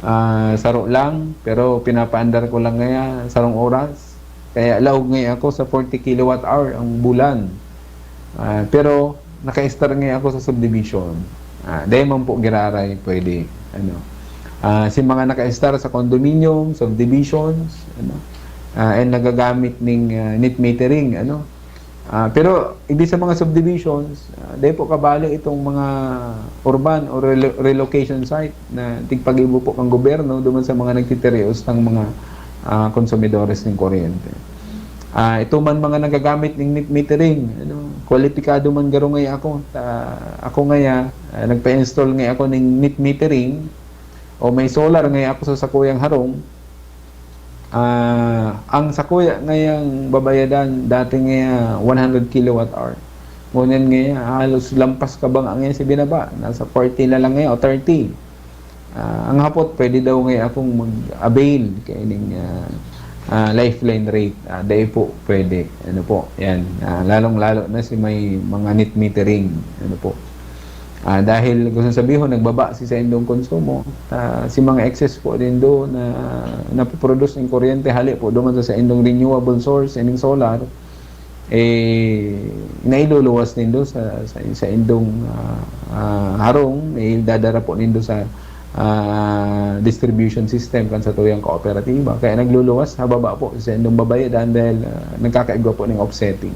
ah, saro lang, pero pinapaandar ko lang ngaya sarong oras. Kaya laog ngaya ako sa forty kilowatt hour ang bulan. Ah, pero naka-estar ngaya ako sa subdivision. Ah, dai man po giraray pwede, ano. Ah, si mga naka-estar sa condominium, subdivisions, ano, ah, and nagagamit ning, ah, net metering, ano. Ah, pero hindi sa mga subdivisions, ah, dai po kabali itong mga urban o relo-, relocation site na tigpag-ibo po kan gobyerno duman sa mga nagtitirios tang mga, ah, konsumidores ning kuryente. Ah, ito man mga nagagamit ning net metering, ano, kwalipikado man garo ngaya ako. Ta-, ako ngaya, ah, nagpa-install ngaya ako ning net metering o may solar ngaya ako sa sakuyang harong. Ah, ang sakuya ngayang babayadan, dati ngaya one hundred kilowatt hour. Ngunyan ngaya, halos lampas ka ba nga ngayon sa binaba? Nasa forty na lang ngayon o thirty. Ah, ang hapot, pwede daw ngaya akong mag-avail kaining, ah, ah, lifeline rate. Ah, dai po pwede. Ano po, yan. Ah, lalong-lalo na si may mga net metering. Ano po. Ah, dahil gusto sabihon, nagbaba si saindong konsumo. Ah, si mga excess po nindo na napoproduce ning kuryente, hali po duman sa saindong renewable source, ining solar, eh, nailuluwas nindo sa, sa, sa indong, ah, ah, harong, eh, dadara po nindo sa, ah, distribution system kan satuyang kooperatiba. Kaya nagluluwas, ha baba po sa indong babayadan dahil, ah, nagkakaigwa po ning offsetting.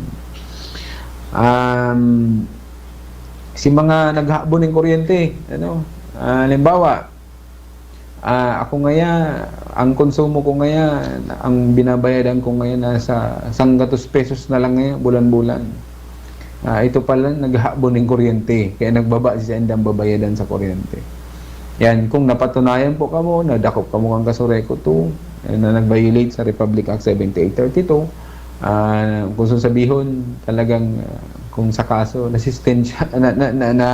Um, si mga naghahabon ning kuryente, ano, ah, halimbawa, ah, ako ngaya, ang konsumo ko ngaya, ang binabayadan ko ngaya nasa sanggatos pesos na lang ngaya, bulan-bulan. Ah, ito pala, naghahabon ning kuryente, kaya nagbaba si saindang babayadan sa kuryente. Yan, kung napatunayan po kamo, nadakop kamo kan Kasureco two, eh, na nag-violate sa Republic Act seventy-eight thirty-two, ah, kung sasabihon, talagang, ah, kung sa kaso, nasistensya, na, na, na, na,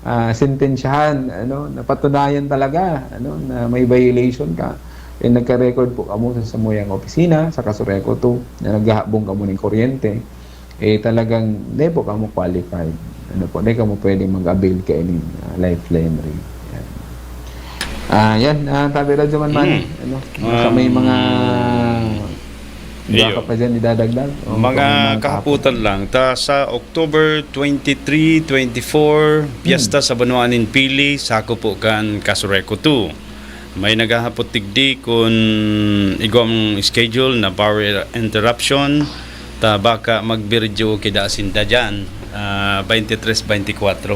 ah, sentensyahan, ano, napatunayan talaga, ano, na may violation ka, eh, nagka-record po kamo sa samuyang opisina, sa Kasureco two, na naghahabon kamo ning kuryente, eh, talagang di po kamo qualified. Ano po, di kamo pwedeng mag-avail kaining, ah, lifeline rate. Yan. Ah, yan, ah, tabi Radyo Man Man, Mm. ano, baka may mga Um, Iyo. Baka pa dyan idadagdag? O, Mga baka may mga kahapotan lang. Ta sa October twenty-three, twenty-four, Hmm. piyesta sa Banwaan nin Pili, sako po kan Kasureco two. May naghahapot digdi kun igwang schedule na power interruption, ta baka magbiridyo kita sinda dyan, ah, twenty-three, twenty-four,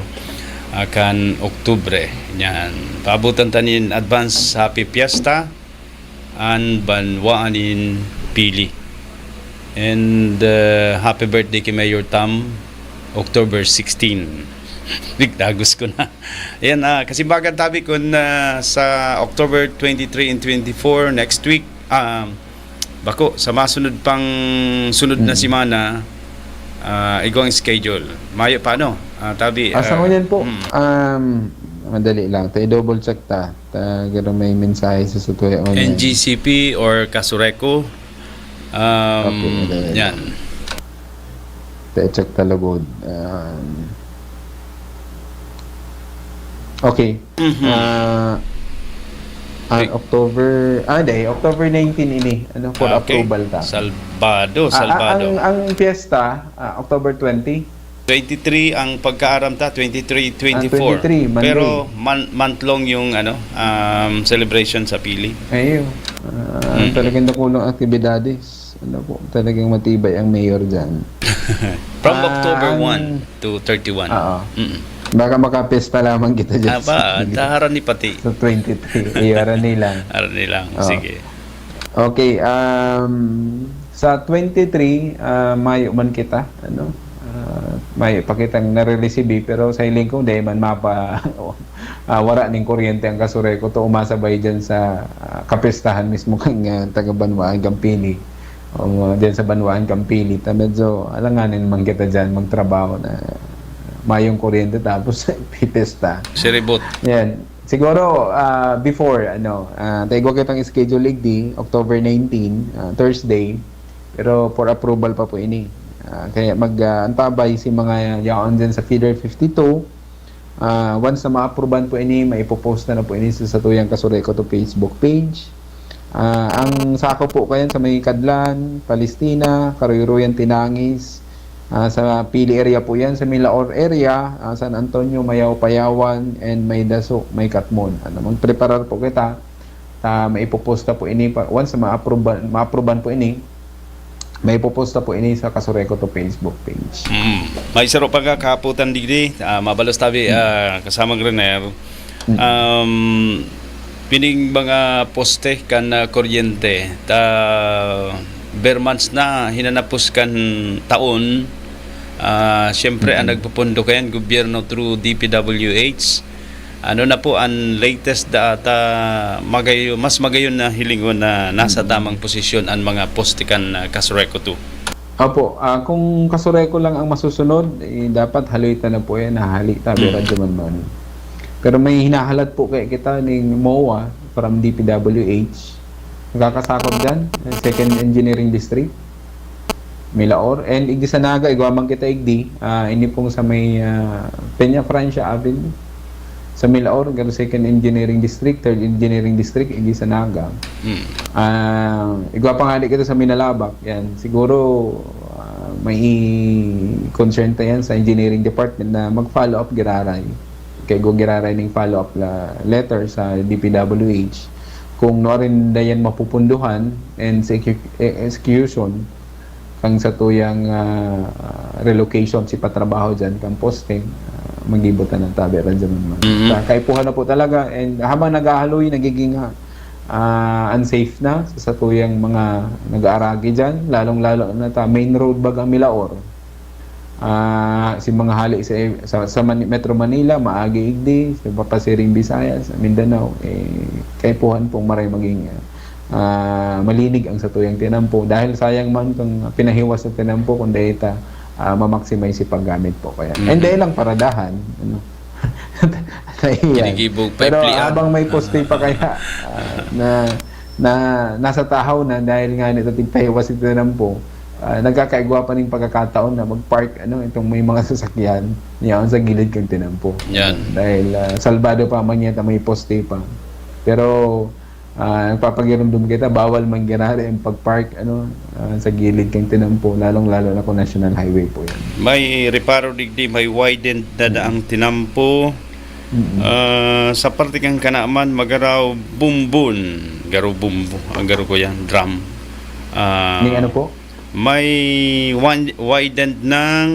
ah, kan Oktubre. Yan. Paabutan ta nin advance happy fiesta an banwaan nin Pili. And, uh, happy birthday kay Mayor Tam, October sixteen. Nagdagos ko na. Ayan, ah, kasimbagan tabi kun, ah, sa October twenty-three and twenty-four, next week, ah, bako, sa masunod pang sunod na Mm. semana, ah, igwang schedule. Mayo pa, ano? Ah, tabi, Ah, sa ah, ngunyan po, mm. um, madali lang. Ta i-double check ta. Ta, garo may mensahe sa Sutoya Online. N G C P or Kasureco. Um, Okay, okay. Yan. Ta i-check ta lugod. Um, okay. Mhm. Ah, ah, Okay. October, ah, di, October nineteen ini. Ano, for Ah, okay. approval ta. Salbado, Ah, ah, Salbado. ang, ang piyesta, ah, October twenty. Twenty-three ang pagkaaram ta, twenty-three, Ah, twenty-four. twenty-three, Monday. Pero mon-, month long yung, ano, um, celebration sa Pili. Ayun. Ah, Mm. talagang dakulang aktibidades. Ano po, talagang matibay ang mayor dyan. From Ah, October ang one to thirty-one. Oo. Mm. Baka makapesta lamang kita dyan Aba, sa Pili. Taharan ni pati. Sa twenty-three. Iyo, harani lang. Harani lang. Oo. Sige. Okay, um, sa twenty-three, ah, mayo man kita, ano? Ah, mayo pa kitang nare-receive, pero sa hiling ko, di man mapa-, ah, wara ning kuryente ang Casureco to, umasabay dyan sa, ah, kapistahan mismo kan, ah, taga Banwaan kan Pili. O, dyan sa Banwaan kan Pili, ta medyo alanganin man kita dyan magtrabaho na mayong kuryente tapos pipista. Siribot. Yan. Siguro, ah, before, ano, ah, ta igwa kitang schedule igdi, October nineteen, ah, Thursday. Pero for approval pa po ini. Ah, kaya mag, ah, antabay si mga yaon dyan sa feeder fifty-two. Ah, once na ma-approvean po ini, maipopost na, na po ini sa satuyang Kasureco to Facebook page. Ah, ang sako po kayan sa may Kadlan, Palestina, Karuy-ruyan, Tinangis, ah, sa Pili area po yan, sa Milaor area, ah, San Antonio, Mayaw, Payawan, and may Daso, may Katmon. Ano, magpreparar po kita. Ta maipoposta po ini pa, once na ma-approvean, ma-approvean po ini, maipoposta po ini sa Kasureco to Facebook page. Mm. May saro pa nga kahapotan digdi, ah, mabalos tabi, Mm. ah, kasamang Rener. Mm. Um, pining mga poste kan, ah, kuryente, ta ber months na hinanapos kan taon, ah, siyempre, ang Mm. nagpupundo kayan, gobyerno through D P W H. Ano na po ang latest data? Magayo-, mas magayon na hilingon na nasa Mm. tamang posisyon ang mga poste kan, ah, Kasureco two. Opo, ah, kung Kasureco lang ang masusunod, eh, dapat haloy ta na po yan, nahali ta, Mm. pero di man man. Pero may hinahalat po kaya kita ning MOA from D P W H. Nakakasakop dyan, eh, Second Engineering District, Milaor. And igdi sa Naga, igwa man kita igdi, ah, ini pong sa may, ah, Peña Francia Avenue. Sa Milaor, garo Second Engineering District, Third Engineering District, igdi sa Naga. Mm. Ah, igwa pa nga di kita sa Minalabac. Yan. Siguro, ah, may concern ta yan sa engineering department na mag-follow up giraray. Kaya igwa giraray ning follow up la-, letter sa D P W H. Kung nuarin dayan mapupunduhan and sa execu-, e-, execution, kang satuyang, ah, relocation si patrabaho dyan, kang posting, ah, magibo ta ng tabi, radyo man man. Mm-mm. Sa kaipuhan na po talaga, and habang naghahaloy, nagiging, ah, ah, unsafe na sa satuyang mga nag-aaragi dyan, lalong-lalo na ta, main road baga ang Milaor. Ah, si mga hali sa, sa, sa Mani-, Metro Manila, maagi igdi, sa papasiring Visayas, sa Mindanao, eh, kaipuhan pong maray maging, ah, malinig ang satuyang tinampo. Dahil sayang man kung pinahiwas sa tinampo, kung dahil ta, ah, ma-maximize si paggamit po. Kaya, Mhm. and dahil lang paradahan, ano. Nahihiyan. Ginigibo, Pero paiklian. habang may poste pa kaya, ah, na, na nasa tahaw na dahil nga nito tigpahiwas ito na po, ah, nagkakaigwa pa ning pagkakataon na mag-park, ano, itong may mga sasakyan, yaon sa gilid kang tinampo. Yan. Dahil, ah, salbado pa man yata may poste pa. Pero, ah, nagpapagirumdum kita, bawal man giraray ang pag-park, ano, ah, sa gilid kang tinampo, lalong-lalo na kung national highway po yan. May reparo digdi, may widened na Mm. daang tinampo. Mm. Ah, sa parte kang Kanaman, Magaraw, Bumbon. Garo Bumbo, ang garo ko yan, drum. Ah, Ning ano po? may wan-, widened ng,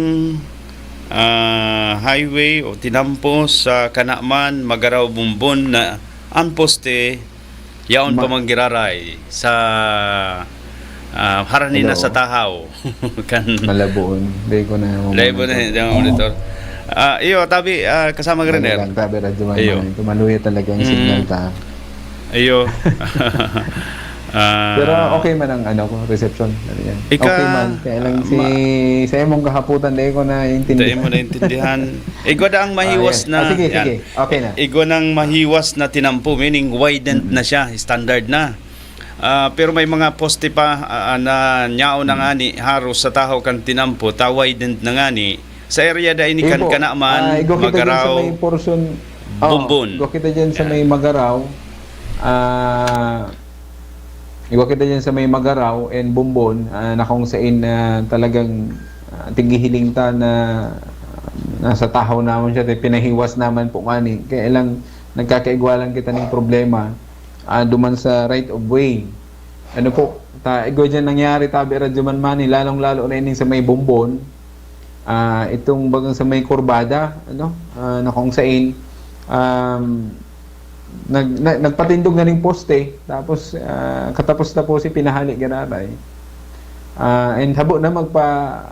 ah, highway o tinampo sa Kanaman, Magaraw, Bumbon na ang poste, yaon pa Hello. man giraray sa, ah, harani na Hello. sa tahaw. Kan Malabuon. Di ko na Dahil mo na, mamonitor. di mo monitor. Ah, iyo, tabi, ah, kasama ka rin, Ano er. lang, tabi, radyo man Iyo. man. Tumaluya talaga ang Mm. signal ta. Iyo. Ah. Pero okay man ang, ano ko, reception. Ano yan? Ika, Okay man. Kaya lang si, ma- sa imong kahaputan, di ko na Di intindihan. mo naintindihan. Igwa da ang Ah, mahiwas yan. na, Ah, sige, yan. sige. Okay na. Igwa ng mahiwas na tinampo, meaning widened Mm. na siya, standard na. Ah, pero may mga poste pa, ah, na nyao na Mm. nga ni haros sa tahaw kan tinampo, ta widened na nga ni. Sa area da ini kan Ibo. Kanaman, Ah, igwa kita dyan sa Magaraw, may portion. Oh, Bumbon. igwa kita dyan sa Yan. may Magaraw. Ah, igwa kita dyan sa may Magaraw and Bumbon, ah, na kung sain na talagang, ah, tighihiling ta na nasa tahaw naman siya, te, pinahiwas naman po nga ni. Kaya lang, nagkakaigwa lang kita ng problema, ah, duman sa right of way. Ano po, ta, igwa dyan nangyari, tabi, radyo man man, eh, lalong-lalo na ining sa may Bumbon. Ah, itong bagang sa may kurbada, ano, ah, na kung sain, um, nag-, na-, nagpatindog na ning poste, tapos, ah, katapos-tapos si pinahali giraray. Ah, and habo na magpa-,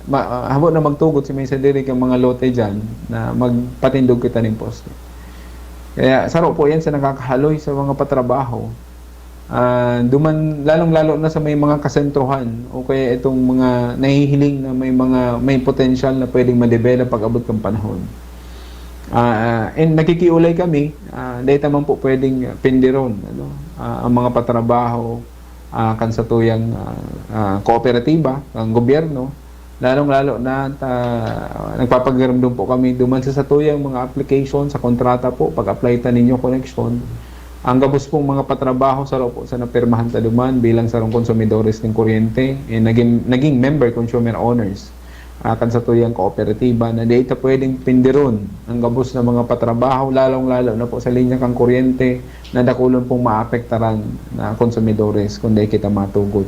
ma-, ah, habo na magtugot si may sadiri kang mga lote diyan na magpatindog kita ning poste. Kaya saro po yan sa nakakahaloy sa mga patrabaho. Ah, duman, lalong-lalo na sa may mga kasentrohan o kaya itong mga nahihiling na may mga, may potensyal na pwedeng ma-develop pag-abot kan panahon. Ah, and nakikiulay kami, ah, dahil ta man po pwedeng pindiron, ano, ah, ang mga patrabaho, ah, kan satuyang, ah, ah, kooperatiba, ang gobyerno, lalong-lalo na ta, nagpapagirumdom po kami duman sa satuyang mga application, sa kontrata po, pag-apply ta ninyo koneksyon. Ang gabos pong mga patrabaho, saro po sa napirmahan ta duman bilang sarong konsumidores ning kuryente, eh, naging, naging member consumer owners, ah, kan satuyang kooperatiba na di ta pwedeng pindiron ang gabos na mga patrabaho, lalong-lalo na po sa linya kan kuryente na dakulon pong maapektaran na konsumidores kung di kita matugot.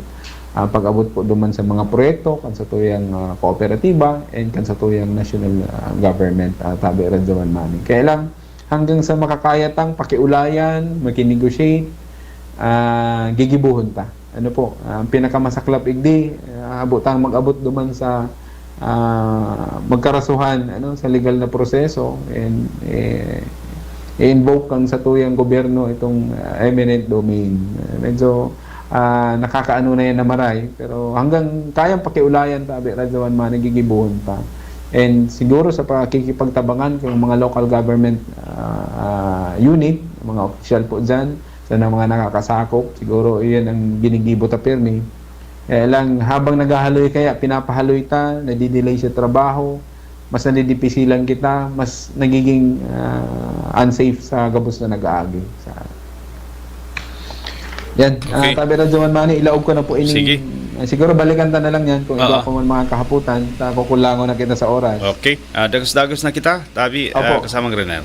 Ah, pag-abot po duman sa mga proyekto kan satuyang, ah, kooperatiba and kan satuyang national, ah, government, ah, tabi Radyo Man Mani. Kaya lang, hanggang sa makakaya tang pakiulayan, makinegotiate, ah, gigibuhon ta. Ano po, ang pinakamasaklap igdi, ah, habo tang mag-abot duman sa, ah, magkarasuhan, ano, sa legal na proseso, and, eh, i-invoke kan satuyang gobyerno itong, ah, eminent domain. Eh, medyo, ah, nakakaano na yan na maray, pero hanggang kayang pakiulayan ta, abi, Radyo Man Mani, gigibuhon ta. And siguro sa pakikipagtabangan kang mga local government, ah, ah, unit, mga opisyal po dyan, sa mga nakakasakop, siguro iyan ang ginigibo ta pirmi. Kaya lang, habang naghahaloy kaya, pinapahaloy ta, nadidelay sa trabaho, mas nadidipisilan kita, mas nagiging, ah, unsafe sa gabos na nag-aagi. Sa, yan. Ah, Okay. Tabi Radyo Man Mani, ilaog ko na po ining, Sige. ah, siguro balikan ta na lang yan kung Oo. iba pa man mga kahaputan, ta kukulangon na kita sa oras. Okay. Ah, dagos-dagos na kita, tabi, Opo. ah, kasamang Renan.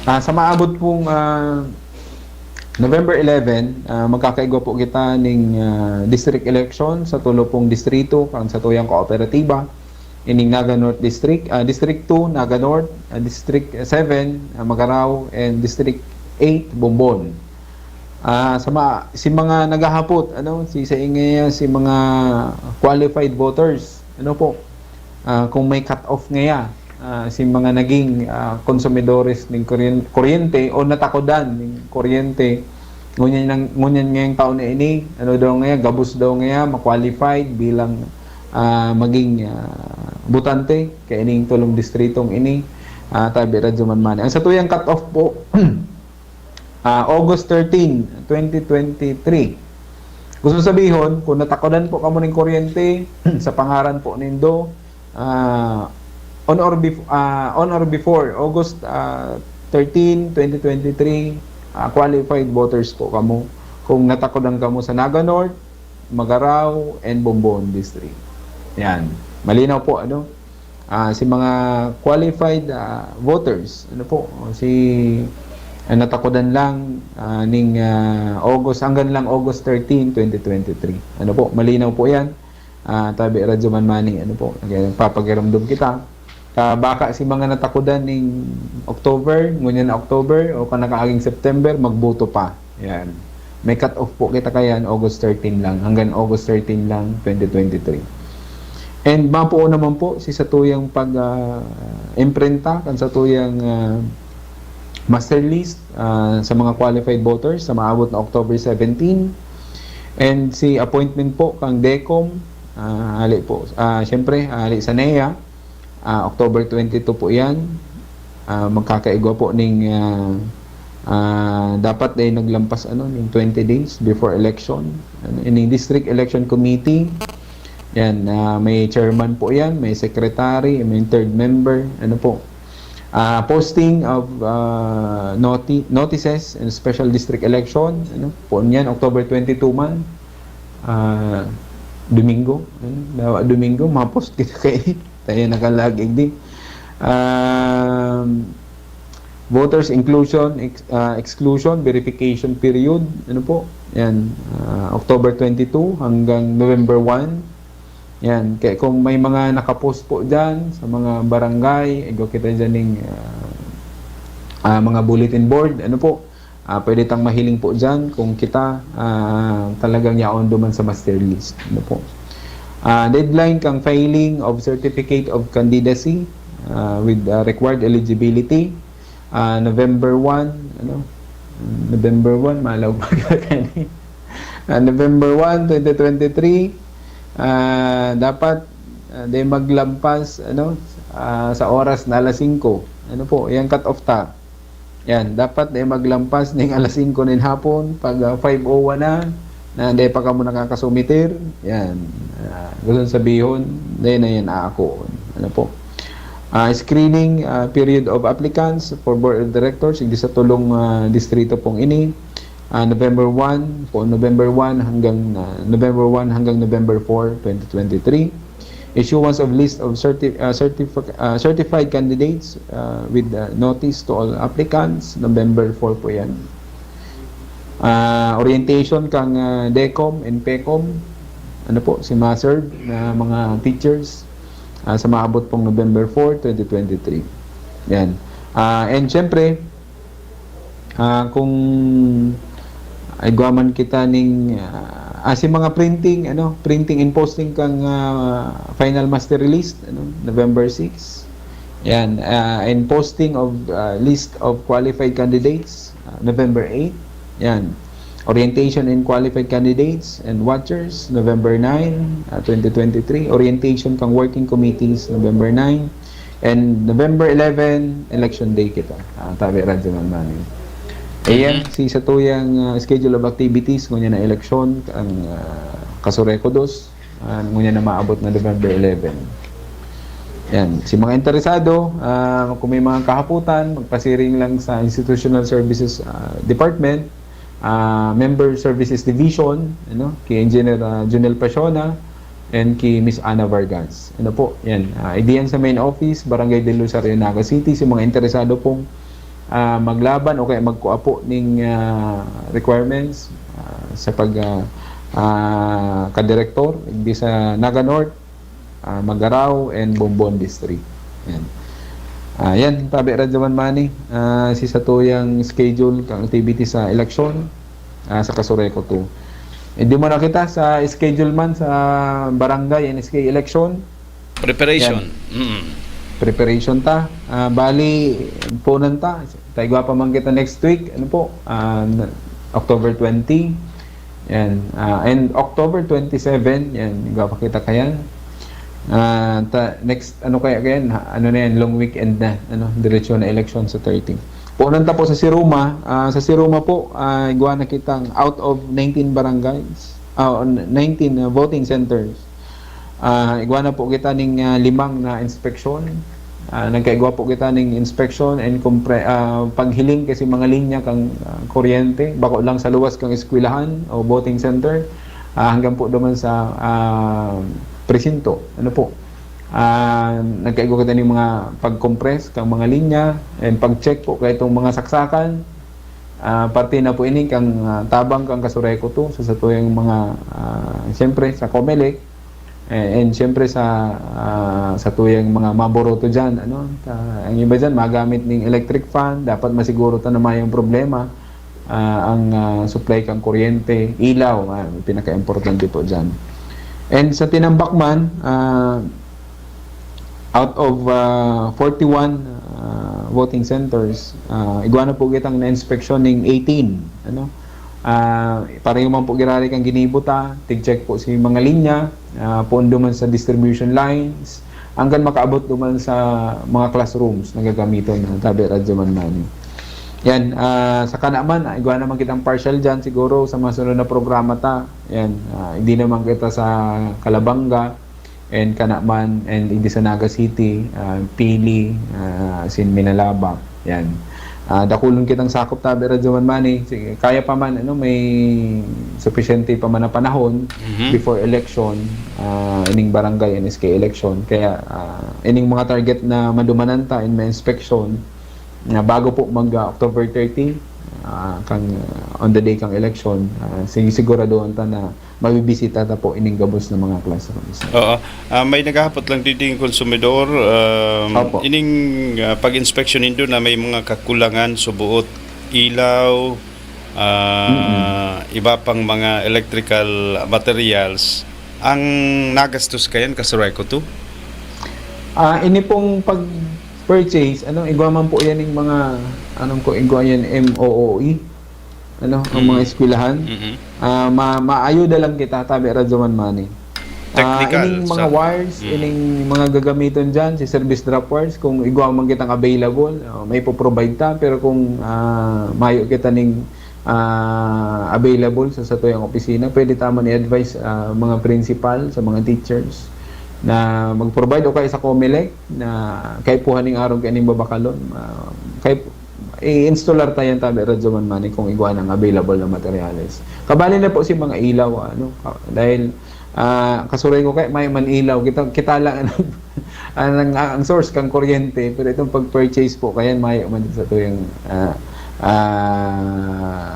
Ah, sa maabot pong, ah, November eleven, ah, magkakaigwa po kita ning, ah, district election sa tulo pong distrito kan satuyang kooperatiba. Ining Naga North District, ah, District two, Naga North, ah, District seven, ah, Magarao, and District eight, Bombon. Ah, sa ma-, si mga naghahapot, ano, si, sa ingay, si mga qualified voters, ano po, ah, kung may cut-off ngaya, ah, si mga naging, ah, konsumidores ning kuryen-, kuryente o natakodan ning kuryente, ngunyan nang, ngunyan ngayong taon na ini, ano daw ngaya, gabos daw ngaya, ma-qualified bilang, ah, maging, ah, botante kaining tulong distritong ini, ah, tabi Radyo Man Mani. Ang satuyang cut-off po, ah, August thirteen, twenty twenty-three. Gusto sabihon, kung natakodan po kamo ning kuryente, sa pangaran po nindo, ah, on or bef-, ah, on or before August, ah, thirteen, twenty twenty-three, ah, qualified voters po kamo kung natakodan kamo sa Naga North, Magarao, and Bombon District. Yan. Malinaw po, ano? Ah, si mga qualified, ah, voters, ano po, si, ah, natakodan lang, ah, ning, ah, August, hanggang lang August thirteen, twenty twenty-three. Ano po, malinaw po yan. Ah, tabi Radyo Man Mani, ano po, nagpapakiramdom kita. Ah, baka si mga natakodan ning October, ngunyan na October, o kan nakaaging September, magboto pa. Yan. May cut-off po kita kayan, August thirteen lang, hanggang August thirteen lang, twenty twenty-three. And mapuo naman po si satuyang pag, ah, imprenta, kan satuyang, ah, master list, ah, sa mga qualified voters sa maabot na October seventeen. And si appointment po kang DECOM, ah, hali po, ah, siyempre, hali sa NEA, ah, October twenty-two po yan. Ah, magkakaigwa po ning, ah, ah, dapat ay naglampas, ano, ning twenty days before election. Ano, ining District Election Committee, yan, ah, may chairman po yan, may secretary, may third member, ano po. Ah, posting of, ah, noti-, notices and special district election, ano po yan, October twenty-two man. Ah, Domingo, ano, dawa Domingo, ma-post kita kay tayo nakalagig di. Um, voters inclusion, ex-, ah, exclusion, verification period, ano po, yan, ah, October twenty-two hanggang November one. Yan, kaya kung may mga nakapost po dyan sa mga barangay, igwa kita dyan ning, ah, ah, mga bulletin board, ano po, ah, pwede tang mahiling po dyan kung kita, ah, talagang yaon duman sa master list. Ano po? Ah, deadline kang filing of certificate of candidacy, ah, with, ah, required eligibility, ah, November one, ano? November one, malaog pa kita kani. Ah, November one, twenty twenty-three, ah, dapat, ah, di maglampas, ano, ah, sa oras na alas singko. Ano po, yan cut off ta. Yan, dapat di maglampas ning alas singko nin hapon, pag, ah, five oh one na, na di pa kamo nakakasumiter. Yan, ah, gusto sabihon, di na yan aakoon. Ano po? Ah, screening, ah, period of applicants for board of directors, igdi sa tulong, ah, distrito pong ini. Ah, November one, po November one hanggang, ah, November one hanggang November four, twenty twenty-three. Issuance of list of certi-, ah, certific-, ah, certified candidates, ah, with, ah, notice to all applicants, November four po yan. Ah, orientation kang, ah, DECOM and PECOM, ano po, si maserve na mga teachers, ah, sa maabot pong November four, twenty twenty-three. Yan. Ah, and syempre, ah, kung igwa man kita ning, ah, ah, si mga printing, ano, printing and posting kang, ah, final master list, ano, November six. Yan, ah, and posting of, ah, list of qualified candidates, ah, November eight. Yan. Orientation and qualified candidates and watchers, November nine, ah, twenty twenty-three. Orientation kang working committees, November nine. And November eleven, election day kita. Ah, tabi, Radyo Manmani. Ayan, Mhm. si satuyang, ah, schedule of activities, ngunyan na eleksyon, ang, ah, Kasureco dos, ah, ngunyan na maabot na November eleven. Yan. Si mga interesado, ah, kung may mga kahaputan, magpasiring lang sa Institutional Services, ah, Department, ah, Member Services Division, ano, kay Engineer, ah, Junel Pasiona, and kay Miss Ana Vargas. Ano po? Yan. Ah, igdi yan sa main office, Barangay del Rosario, Naga City. Sa mga interesado pong, ah, maglaban o kaya magkua po ning, ah, requirements, ah, sa pag, ah, ah, kadirektor, igdi sa Naga North, ah, Magarao, and Bombon District. Yan. Ah, yan, tabi, Radyo Manmani. Ah, si satuyang schedule kang activity sa eleksyon, ah, sa Kasureco two. Eh, di mo na kita sa schedule man sa barangay N S K election. Preparation. Mm. Preparation ta. Ah, bali, punan ta. Taigwa pa man kita next week. Ano po? Ah, na- October twenty. Yan. Ah, and October twenty-seven, yan. Igwa pa kita kayan. Ah, ta, next, ano kaya kayan? Ha, ano na yan? Long weekend na. Ano? Diretsyo na election sa thirty. Punan ta po sa Siruma. Ah, sa Siruma po, ah, igwa na kitang out of nineteen barangays. Ah, nineteen, ah, voting centers. Ah, igwa na po kita ning, ah, limang na inspeksyon. Ah, nagkaigwa po kita ning inspeksyon and kompre-, ah, paghiling kasi mga linya kang, ah, kuryente, bako lang sa luwas kang eskwelahan o voting center, ah, hanggang po duman sa, ah, presinto. Ano po? Ah, nagkaigwa kita ning mga pag-compress kang mga linya and pag-check po kay itong mga saksakan. Ah, parte na po ini kang, ah, tabang kang Kasureco two sa satuyang mga, ah, siyempre sa Comelec, eh, and siyempre sa, ah, satuyang mga maboroto diyan, ano. Ta-, ang iba diyan magamit ning electric fan, dapat masiguro ta na mayong problema, ah, ang, ah, supply kang kuryente, ilaw, ah, pinaka-importante po diyan. And sa tinambak man, ah, out of, ah, forty-one, ah, voting centers, ah, igwa na po kitang na-inspeksyon ning eighteen, ano? Ah, pareho man po giraray kang ginibo ta, tig-check po si mga linya, ah, poon duman sa distribution lines, hanggang makaabot duman sa mga classrooms na gagamiton na tabi, Radyo Manmani. Yan, ah, sa kana man, ah, igwa naman kitang partial dyan, siguro sa mga sunod na programa ta. Yan, ah, hindi naman kita sa Calabanga, and kana man, and igdi sa Naga City, ah, Pili, ah, sin Minalabac. Yan. Ah, dakulon kitang sakop tabi, Radyo Manmani. Sige, kaya pa man, ano, may sufisyente pa man na panahon Mhm. before election, ah, ining barangay N S K election. Kaya, ah, ining mga target na madumanan ta in may inspection, na bago po mag, ah, October thirty, ah, kang, ah, on the day kang eleksyon, ah, sinisiguraduhan ta na mabibisita ta po ining gabos na mga classrooms. Oo. Ah, may naghahapot lang dito yung konsumidor. Um, Opo. Ining ah, pag-inspeksyon nindo na may mga kakulangan sa buot ilaw, ah, iba pang mga electrical materials, ang nagastos kayan, Ka-Sir Reco to? Ah, ini pong pag-purchase, ano, igwa man po yan yung mga, anong ko, igwa yan, M O O E, ano, ang Mm. mga eskwelahan. Mhm. Ah, ma maayuda lang kita, tabi Radyo Man Money. Ah, Technical, ining mga sa- wires, Mm. ining mga gagamiton dyan, si service drop wires, kung igwa man kitang available, oh, may po-provide ta, pero kung ah, mayo kita ning ah, available sa satuyang opisina, pwede ta man i-advise ah, mga principal, sa mga teachers, na mag-provide o kaya sa Comelec na kaipuhan ning arog kaning babakalon. Ah, kay i-installar ta yan, tabi Radyo Man Money, kung igwa nang available na materyales. Kabali na po si mga ilaw, ano, ka- dahil ah, Ka-Sir Reco, kay may man ilaw, kita, kita lang, ano, ang, ang, ang source kang kuryente, pero itong pag-purchase po, kaya mayo man satuyang ah, ah,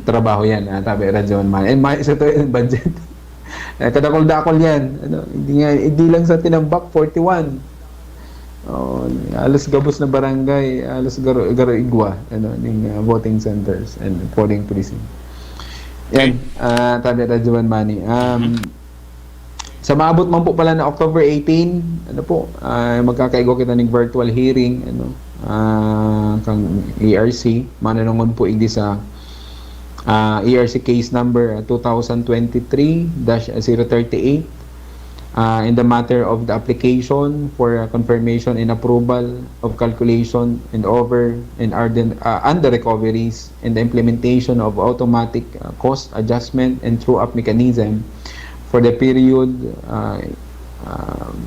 trabaho yan, ah, tabi Radyo Man Money. Eh, mayo satuyang budget. Eh, kadakol-dakol yan. Ano, hindi nga, hindi lang sa Tinambac, forty-one. Oh, halos gabos na barangay, halos garo, garo igwa, ano, ning ah, voting centers and polling precinct. Yan, ah, tabi Radyo Man Money. Um, sa maabot man po pala na October eighteen, ano po, ah, magkakaigwa kita ning virtual hearing, ano, ah, kang E R C, mananungod po igdi sa ah, E R C case number two thousand twenty-three dash zero thirty-eight, ah, in the matter of the application for a confirmation and approval of calculation and over and under, ah, under recoveries and the implementation of automatic ah, cost adjustment and true-up mechanism for the period ah, um,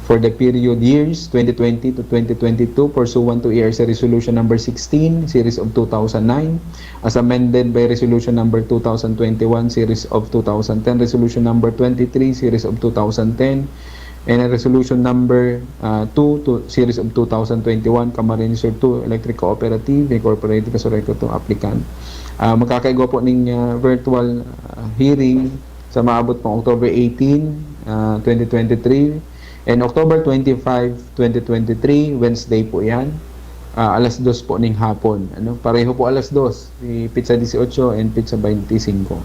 for the period years twenty twenty to twenty twenty-two pursuant to E R C Resolution Number sixteen, Series of two thousand nine, as amended by Resolution Number two thousand twenty-one, Series of two thousand ten, Resolution Number twenty-three, Series of two thousand ten, and Resolution Number uh, two, to, Series of two thousand twenty-one, Camarines Sur two Electric Cooperative Incorporated, Ka-Sir Reco to, applicant. Uh, magkakaigwa po ning uh, virtual uh, hearing sa maabot pang October eighteen, ah, twenty twenty-three, and October twenty-five, twenty twenty-three, Wednesday po yan. Ah, alas dos po ning hapon. Ano? Pareho po alas dos, si Pizza dieciocho and Pizza twenty-five.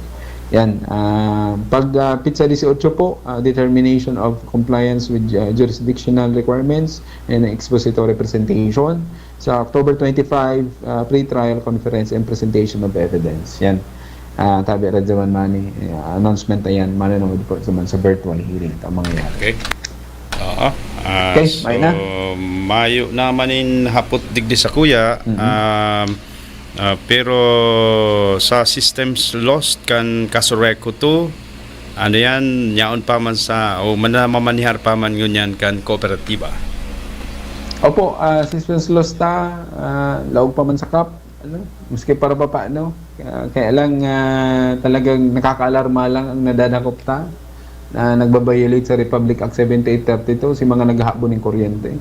Yan. Ah, pag ah, Pizza dieciocho po, ah, determination of compliance with ah, jurisdictional requirements and expository presentation. Sa October twenty-five, ah, pre-trial conference and presentation of evidence. Yan. Ah, tabi Radyo Man Money, eh, announcement na yan, manunod po sa, sa virtual hearing ang mangyayari. Okay. Oo. Ah, Okay, so, may na? Mayo naman in hapot digdi sa kuya. Mhm. Um, ah, pero sa systems lost kan Ka-Sir Reco to, ano yan, yaon pa man sa, o mana-, mamanihar pa man ngunyan kan kooperatiba? Opo, ah, systems lost ta, ah, laog pa man sa kap, ano, maski para pa paano. Ah, kaya lang, ah, talagang nakakaalarma lang ang nadadakop ta na nagbabiolate sa Republic Act seventy-eight thirty-two, si mga naghahabon ng kuryente.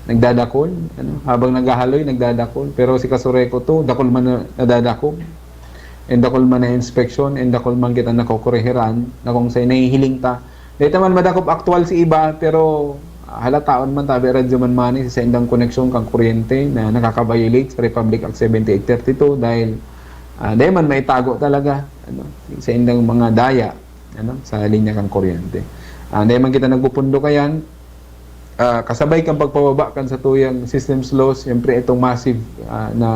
Nagdadakol, ano, habang naghahaloy, nagdadakol. Pero si Ka-Sir Reco to, dakol man na nadadakop. And dakol man na inspeksyon, and dakol man kita nakokorehiran, na kung sa'yo nahihiling ta. Dito man madakop aktual si iba, pero halataon man, tabi Radyo Man Money, sa saindang koneksyon kang kuryente na nakaka-violate sa Republic Act seventy-eight thirty-two dahil ah, dahil man maitago talaga, ano, sa indang mga daya, ano, sa linya kang kuryente. Ah, dahil man kita nagpupundo kayan, ah, kasabay kang pagpababa kan satuyang systems loss, siyempre itong massive ah, na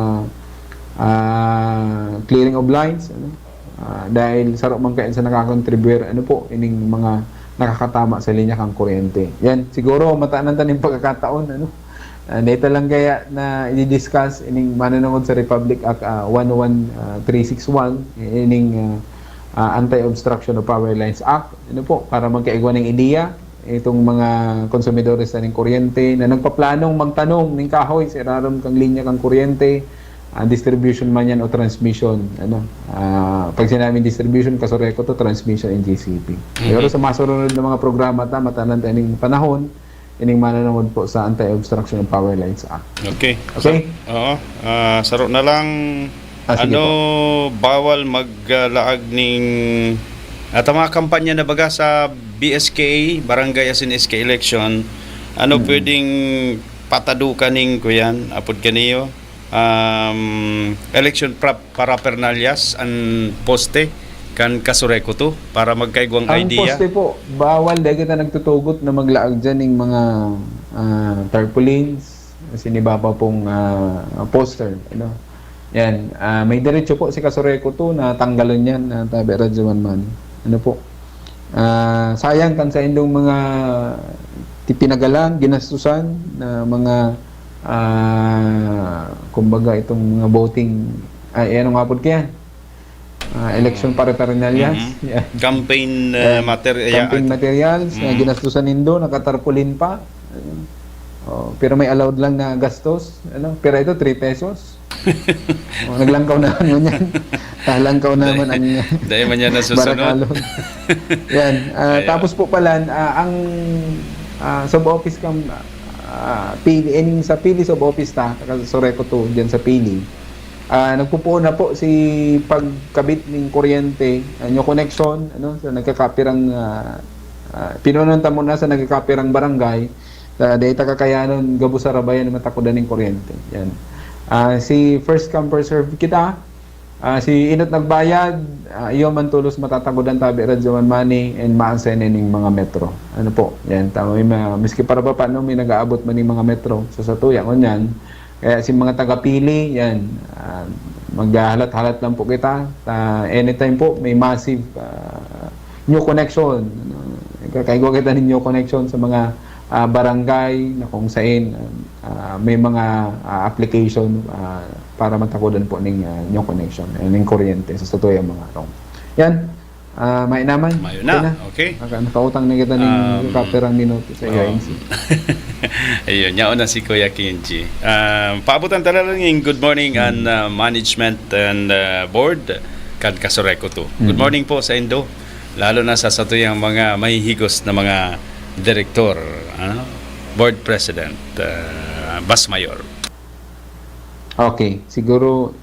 ah, clearing of lines, ano, ah, dahil saro man kayan sa nakakontribute, ano po, ining mga nakakatama sa linya kang kuryente. Yan, siguro matanan ta ning pagkakataon, ano. Ah, dito lang kaya na i-discuss ining manunungod sa Republic Act ah, one one three six one, ining ah, ah, Anti-Obstruction of Power Lines Act, ano po, para magkaigwa ng ideya itong mga konsumidores na ng kuryente na nagpaplanong magtanom ng kahoy sa irarom kang linya kang kuryente, ah, distribution man yan o transmission, ano. Ah, pag sinabing distribution, Ka-Sir Reco to, transmission and G C P. Mhm. Pero sa masurunod na mga programa ta, matanan ta ining panahon, ining mananungod po sa Anti-Obstruction of Power Lines Act. Okay. Okay. Sa-, oo. Ah, saro na lang, Ah, sige po. Ano, bawal maglaag ning, at ang mga kampanya na baga sa B S K A, Barangay asin S K election, ano Hmm. pwedeng patadukan ning kuyan, apod kaniyo, um, election prop paraphernalia an poste kan Casureco two para magkaigwang Ang idea? Poste po, bawal, dai kita nagtutugot na maglaag diyan ning mga, ah, tarpaulins, siniba pa pong, ah, poster, ano. Yan, ah, may derecho po si Casureco two na tanggalon yan, ah, tabi Radyo Manman. Ano po? Ah, sayang kan saindong mga ti-, pinagalan, ginastusan na mga, ah, kumbaga itong mga voting, ay, ano nga po kaya? Ah, election Mm. paraphernalia. Mhm. Yan. Campaign, uh, Yan. Mater-, yeah, Campaign at- materials na Mm. ginastusan nindo, nakatarpaulin pa. Ayun. Oh, pero may allowed lang na gastos, ano? Pero ito, three pesos. Oh, naglangkaw naman yan. Naglangkaw naman ang Dahil man yan nasusunod. Barakalon. Yan. Ah, Ayan. Tapos po pala, ah, ang, ah, sub-office kam-, ah, Pili, ining sa Pili sub-office ta, taga Casureco two, dyan sa Pili. Ah, nagpupuon na po si pagkabit ning kuryente, ah, new connection, ano, sa nagkakapirang, ah, ah, pinunan ta muna sa nagkakapirang barangay, sa dai ta kakayanon, gabos sa rabayan na matakodan ning kuryente. Yan. Ah, si first come, first serve kita. Ah, si inot nagbayad, ah, iyo man tolos matatakodan tabi Radyo Manman and maansay na ning mga metro. Ano po? Yan, tama, may ma-, miski para pa paano, may nag-aabot man ning mga metro sa satuya, ngunyan. Kaya si mga taga-Pili, yan, ah, maghahalat-halat lang po kita. Ah, anytime po, may massive, ah, new connection. Ano, kakaigwa kita nin new connection sa mga, ah, barangay na kung sain, ah, may mga, ah, application, ah, para matakodan po ning, ah, new connection, eh, ning kuryente sa satuyang mga arong. Yan. Ah, mayo na man. Mayo na. Okay na. Okay. Naka-, nakautang na kita ning Um, kaperang minuto sa um, A I C. Ayun, yaon na si Kuya Kenji. Ah, paabutan ta na lang yung good morning and, ah, management and, ah, board kan Casureco two. Good Mm. morning po sa indo, lalo na sa satuyang mga mahihigos na mga direktor, ano, board president, ah, Bas Mayor. Okay, siguro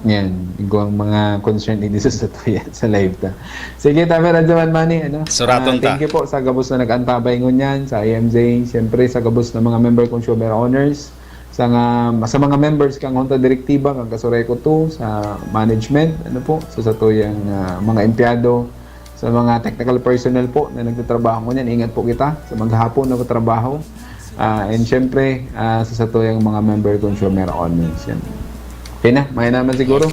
Yan, igwang mga concern ini sa satuya sa live ta. Sige, tabi Radyo Manman, ano? Suraton Ah, ta. Thank you po sa gabos na nag-antabay ngunyan, sa I M J, siyempre sa gabos na mga member consumer owners, sa nga, sa mga members kang Junta Direktiba, kang Casureco two, sa management, ano po, sa satuyang, ah, mga empleyado, sa mga technical personnel po na nagtatrabaho ngunyan, ingat po kita sa maghapon na trabaho. Ah, and syempre, ah, sa satuyang mga member consumer owners. Yan. Okay na, mayo na man siguro.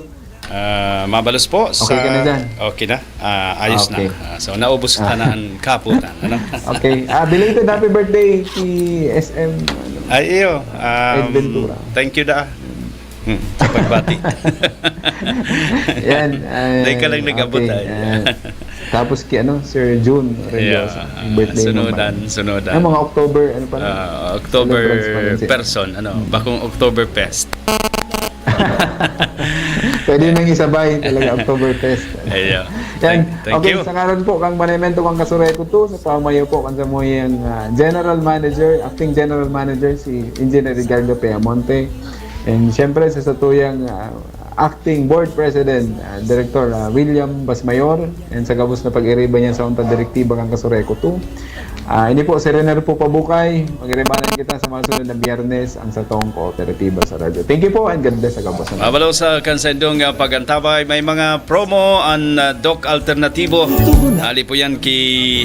Ah, mabalos po Okay sa ka na dyan? Okay na. Ah, ayos Okay. na. Ah, so, naubos Ah. ta na ang kaputan, ano? Okay. Ah, belated happy birthday si S M, ano, Ay, iyo. Um, Ed Ventura. Thank you, da. Hmm, sa pagbati. Yan, ah, Dahil ka lang nag-abot, okay, ay. Ah, tapos ki, ano, Sir Jun Reyosa, Yeah, birthday mo sunudan, ba? Sunudan. Ah, mga October, ano pa lang? Ah, October Celebrants pa rin siya. Person, ano, Hmm. bakong Oktoberfest. Pwede nang isabay talaga, Oktoberfest. Ayan. Yan. Thank, thank Okay, you. Sa ngaran po kang Manemento, kang Casureco two, sa pamayo po kang samuyang, ah, General Manager, Acting General Manager, si Engineer Ricardo Peamonte. And siyempre, sa satuyang, ah, Acting Board President, ah, Director, ah, William Basmayor, and sa gabos na pag-iriba niya sa unta direktiba kan Casureco two. Ah, ini po si Rene Rufo Pabukay. Mag-iribanan kita sa mga sunod na Biyernes, ang satong kooperatiba sa radyo. Thank you po, and God bless sa gabos na. Mabalo sa kan sa indong, ah, pag-antabay, may mga promo an, ah, Doc Alternatibo. Ali po yan ki,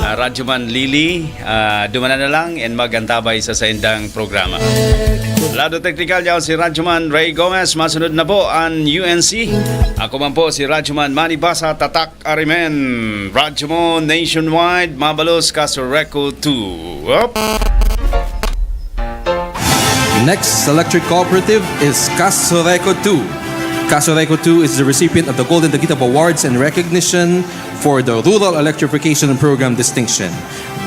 ah, Radyoman Lily. Ah, dumanan na lang and mag-antabay sa saindang programa. Lado teknikal niya si Radyoman Ray Gomez. Masunod na po an U N C. Ako man po si Radyoman Manny Basa, Tatak Arimen. Radyo mo nationwide, mabalos Casureco two. Up! Next electric cooperative is Casureco two. Casureco two is the recipient of the Golden Dagitap Awards and recognition for the Rural Electrification Program distinction.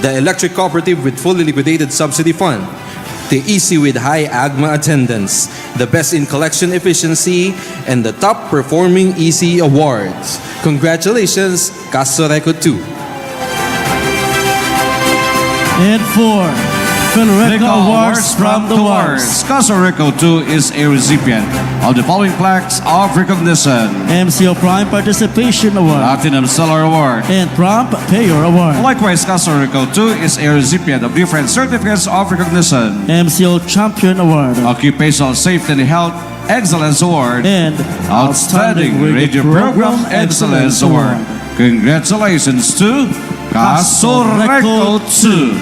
The electric cooperative with fully liquidated subsidy fund. The E C with high AGMA attendance. The best in collection efficiency and the top performing E C awards. Congratulations, Casureco two. And four. Casureco Awards from the Wars. Casureco two is a recipient of the following plaques of recognition: M C O Prime Participation Award, Platinum Seller Award, and Prompt Payer Award. Likewise, Casureco two is a recipient of different certificates of recognition: M C O Champion Award, Occupational Safety and Health Excellence Award, and Outstanding Radio Program Excellence Award. Congratulations to Casureco two.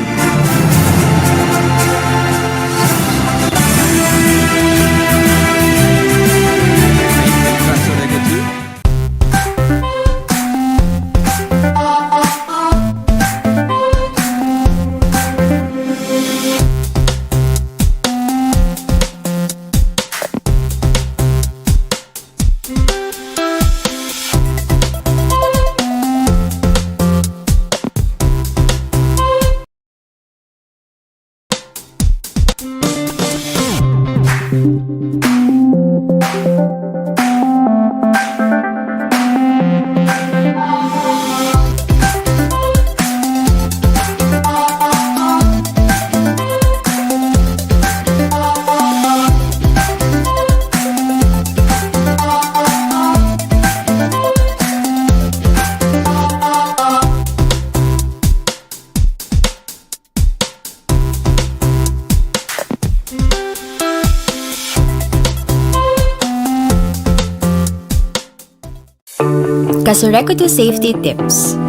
Casureco two Safety Tips.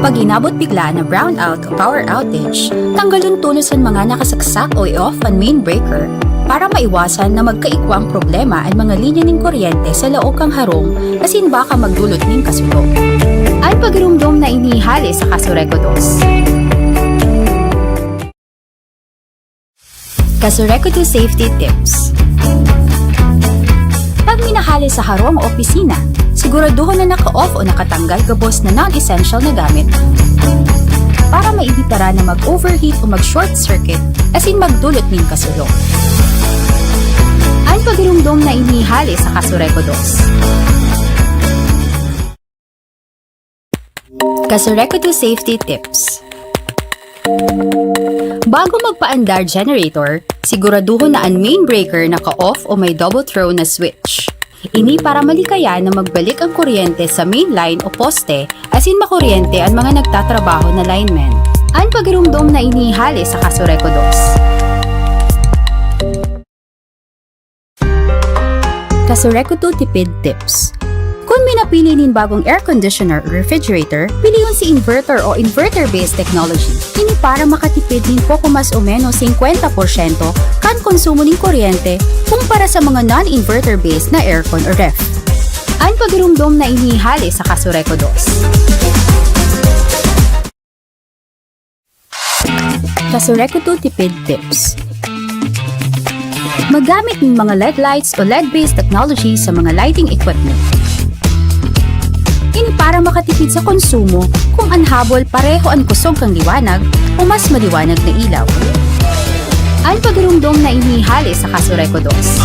Pag inabot bigla na brownout o power outage, tanggalon tolos an mga nakasaksak o i-off an main breaker para maiwasan na magkaigwang problema an mga linya nin kuryente sa laog kan harong asin baka magdolot nin kasulo. An pagiromdom na ini hale sa Casureco dos. Casureco two Safety Tips. Pag minahale sa harong o opisina, siguraduhon na naka-off o nakatanggal gabos na non-essential na gamit para maibitara na mag-overheat o mag-short circuit asin magdolot nin kasulo. An pagiromdom na ini hale sa Casureco dos. Casureco two Safety Tips. Bago magpaandar generator, siguraduhon na an main breaker naka-off o may double throw na switch. Ini para malikayan na magbalik ang kuryente sa main line o poste asin makuryente an mga nagtatrabaho na linemen. An pagiromdom na ini hale sa Casureco dos. Casureco two Tipid Tips. Kun minapili nin bagong air conditioner o refrigerator, pilion si inverter o inverter-based technology. Ini para makatipid nin poko mas o menos singkwenta porsyento kan konsumo nin kuryente kumpara sa mga non-inverter-based na aircon o ref. An pagiromdom na ini hale sa Casureco dos. Casureco two Tipid Tips. Maggamit nin mga L E D lights o L E D-based technology sa mga lighting equipment. Ini para makatipid sa konsumo kung an habol pareho an kusog kan liwanag o mas maliwanag na ilaw. An pagiromdom na ini hale sa Casureco dos.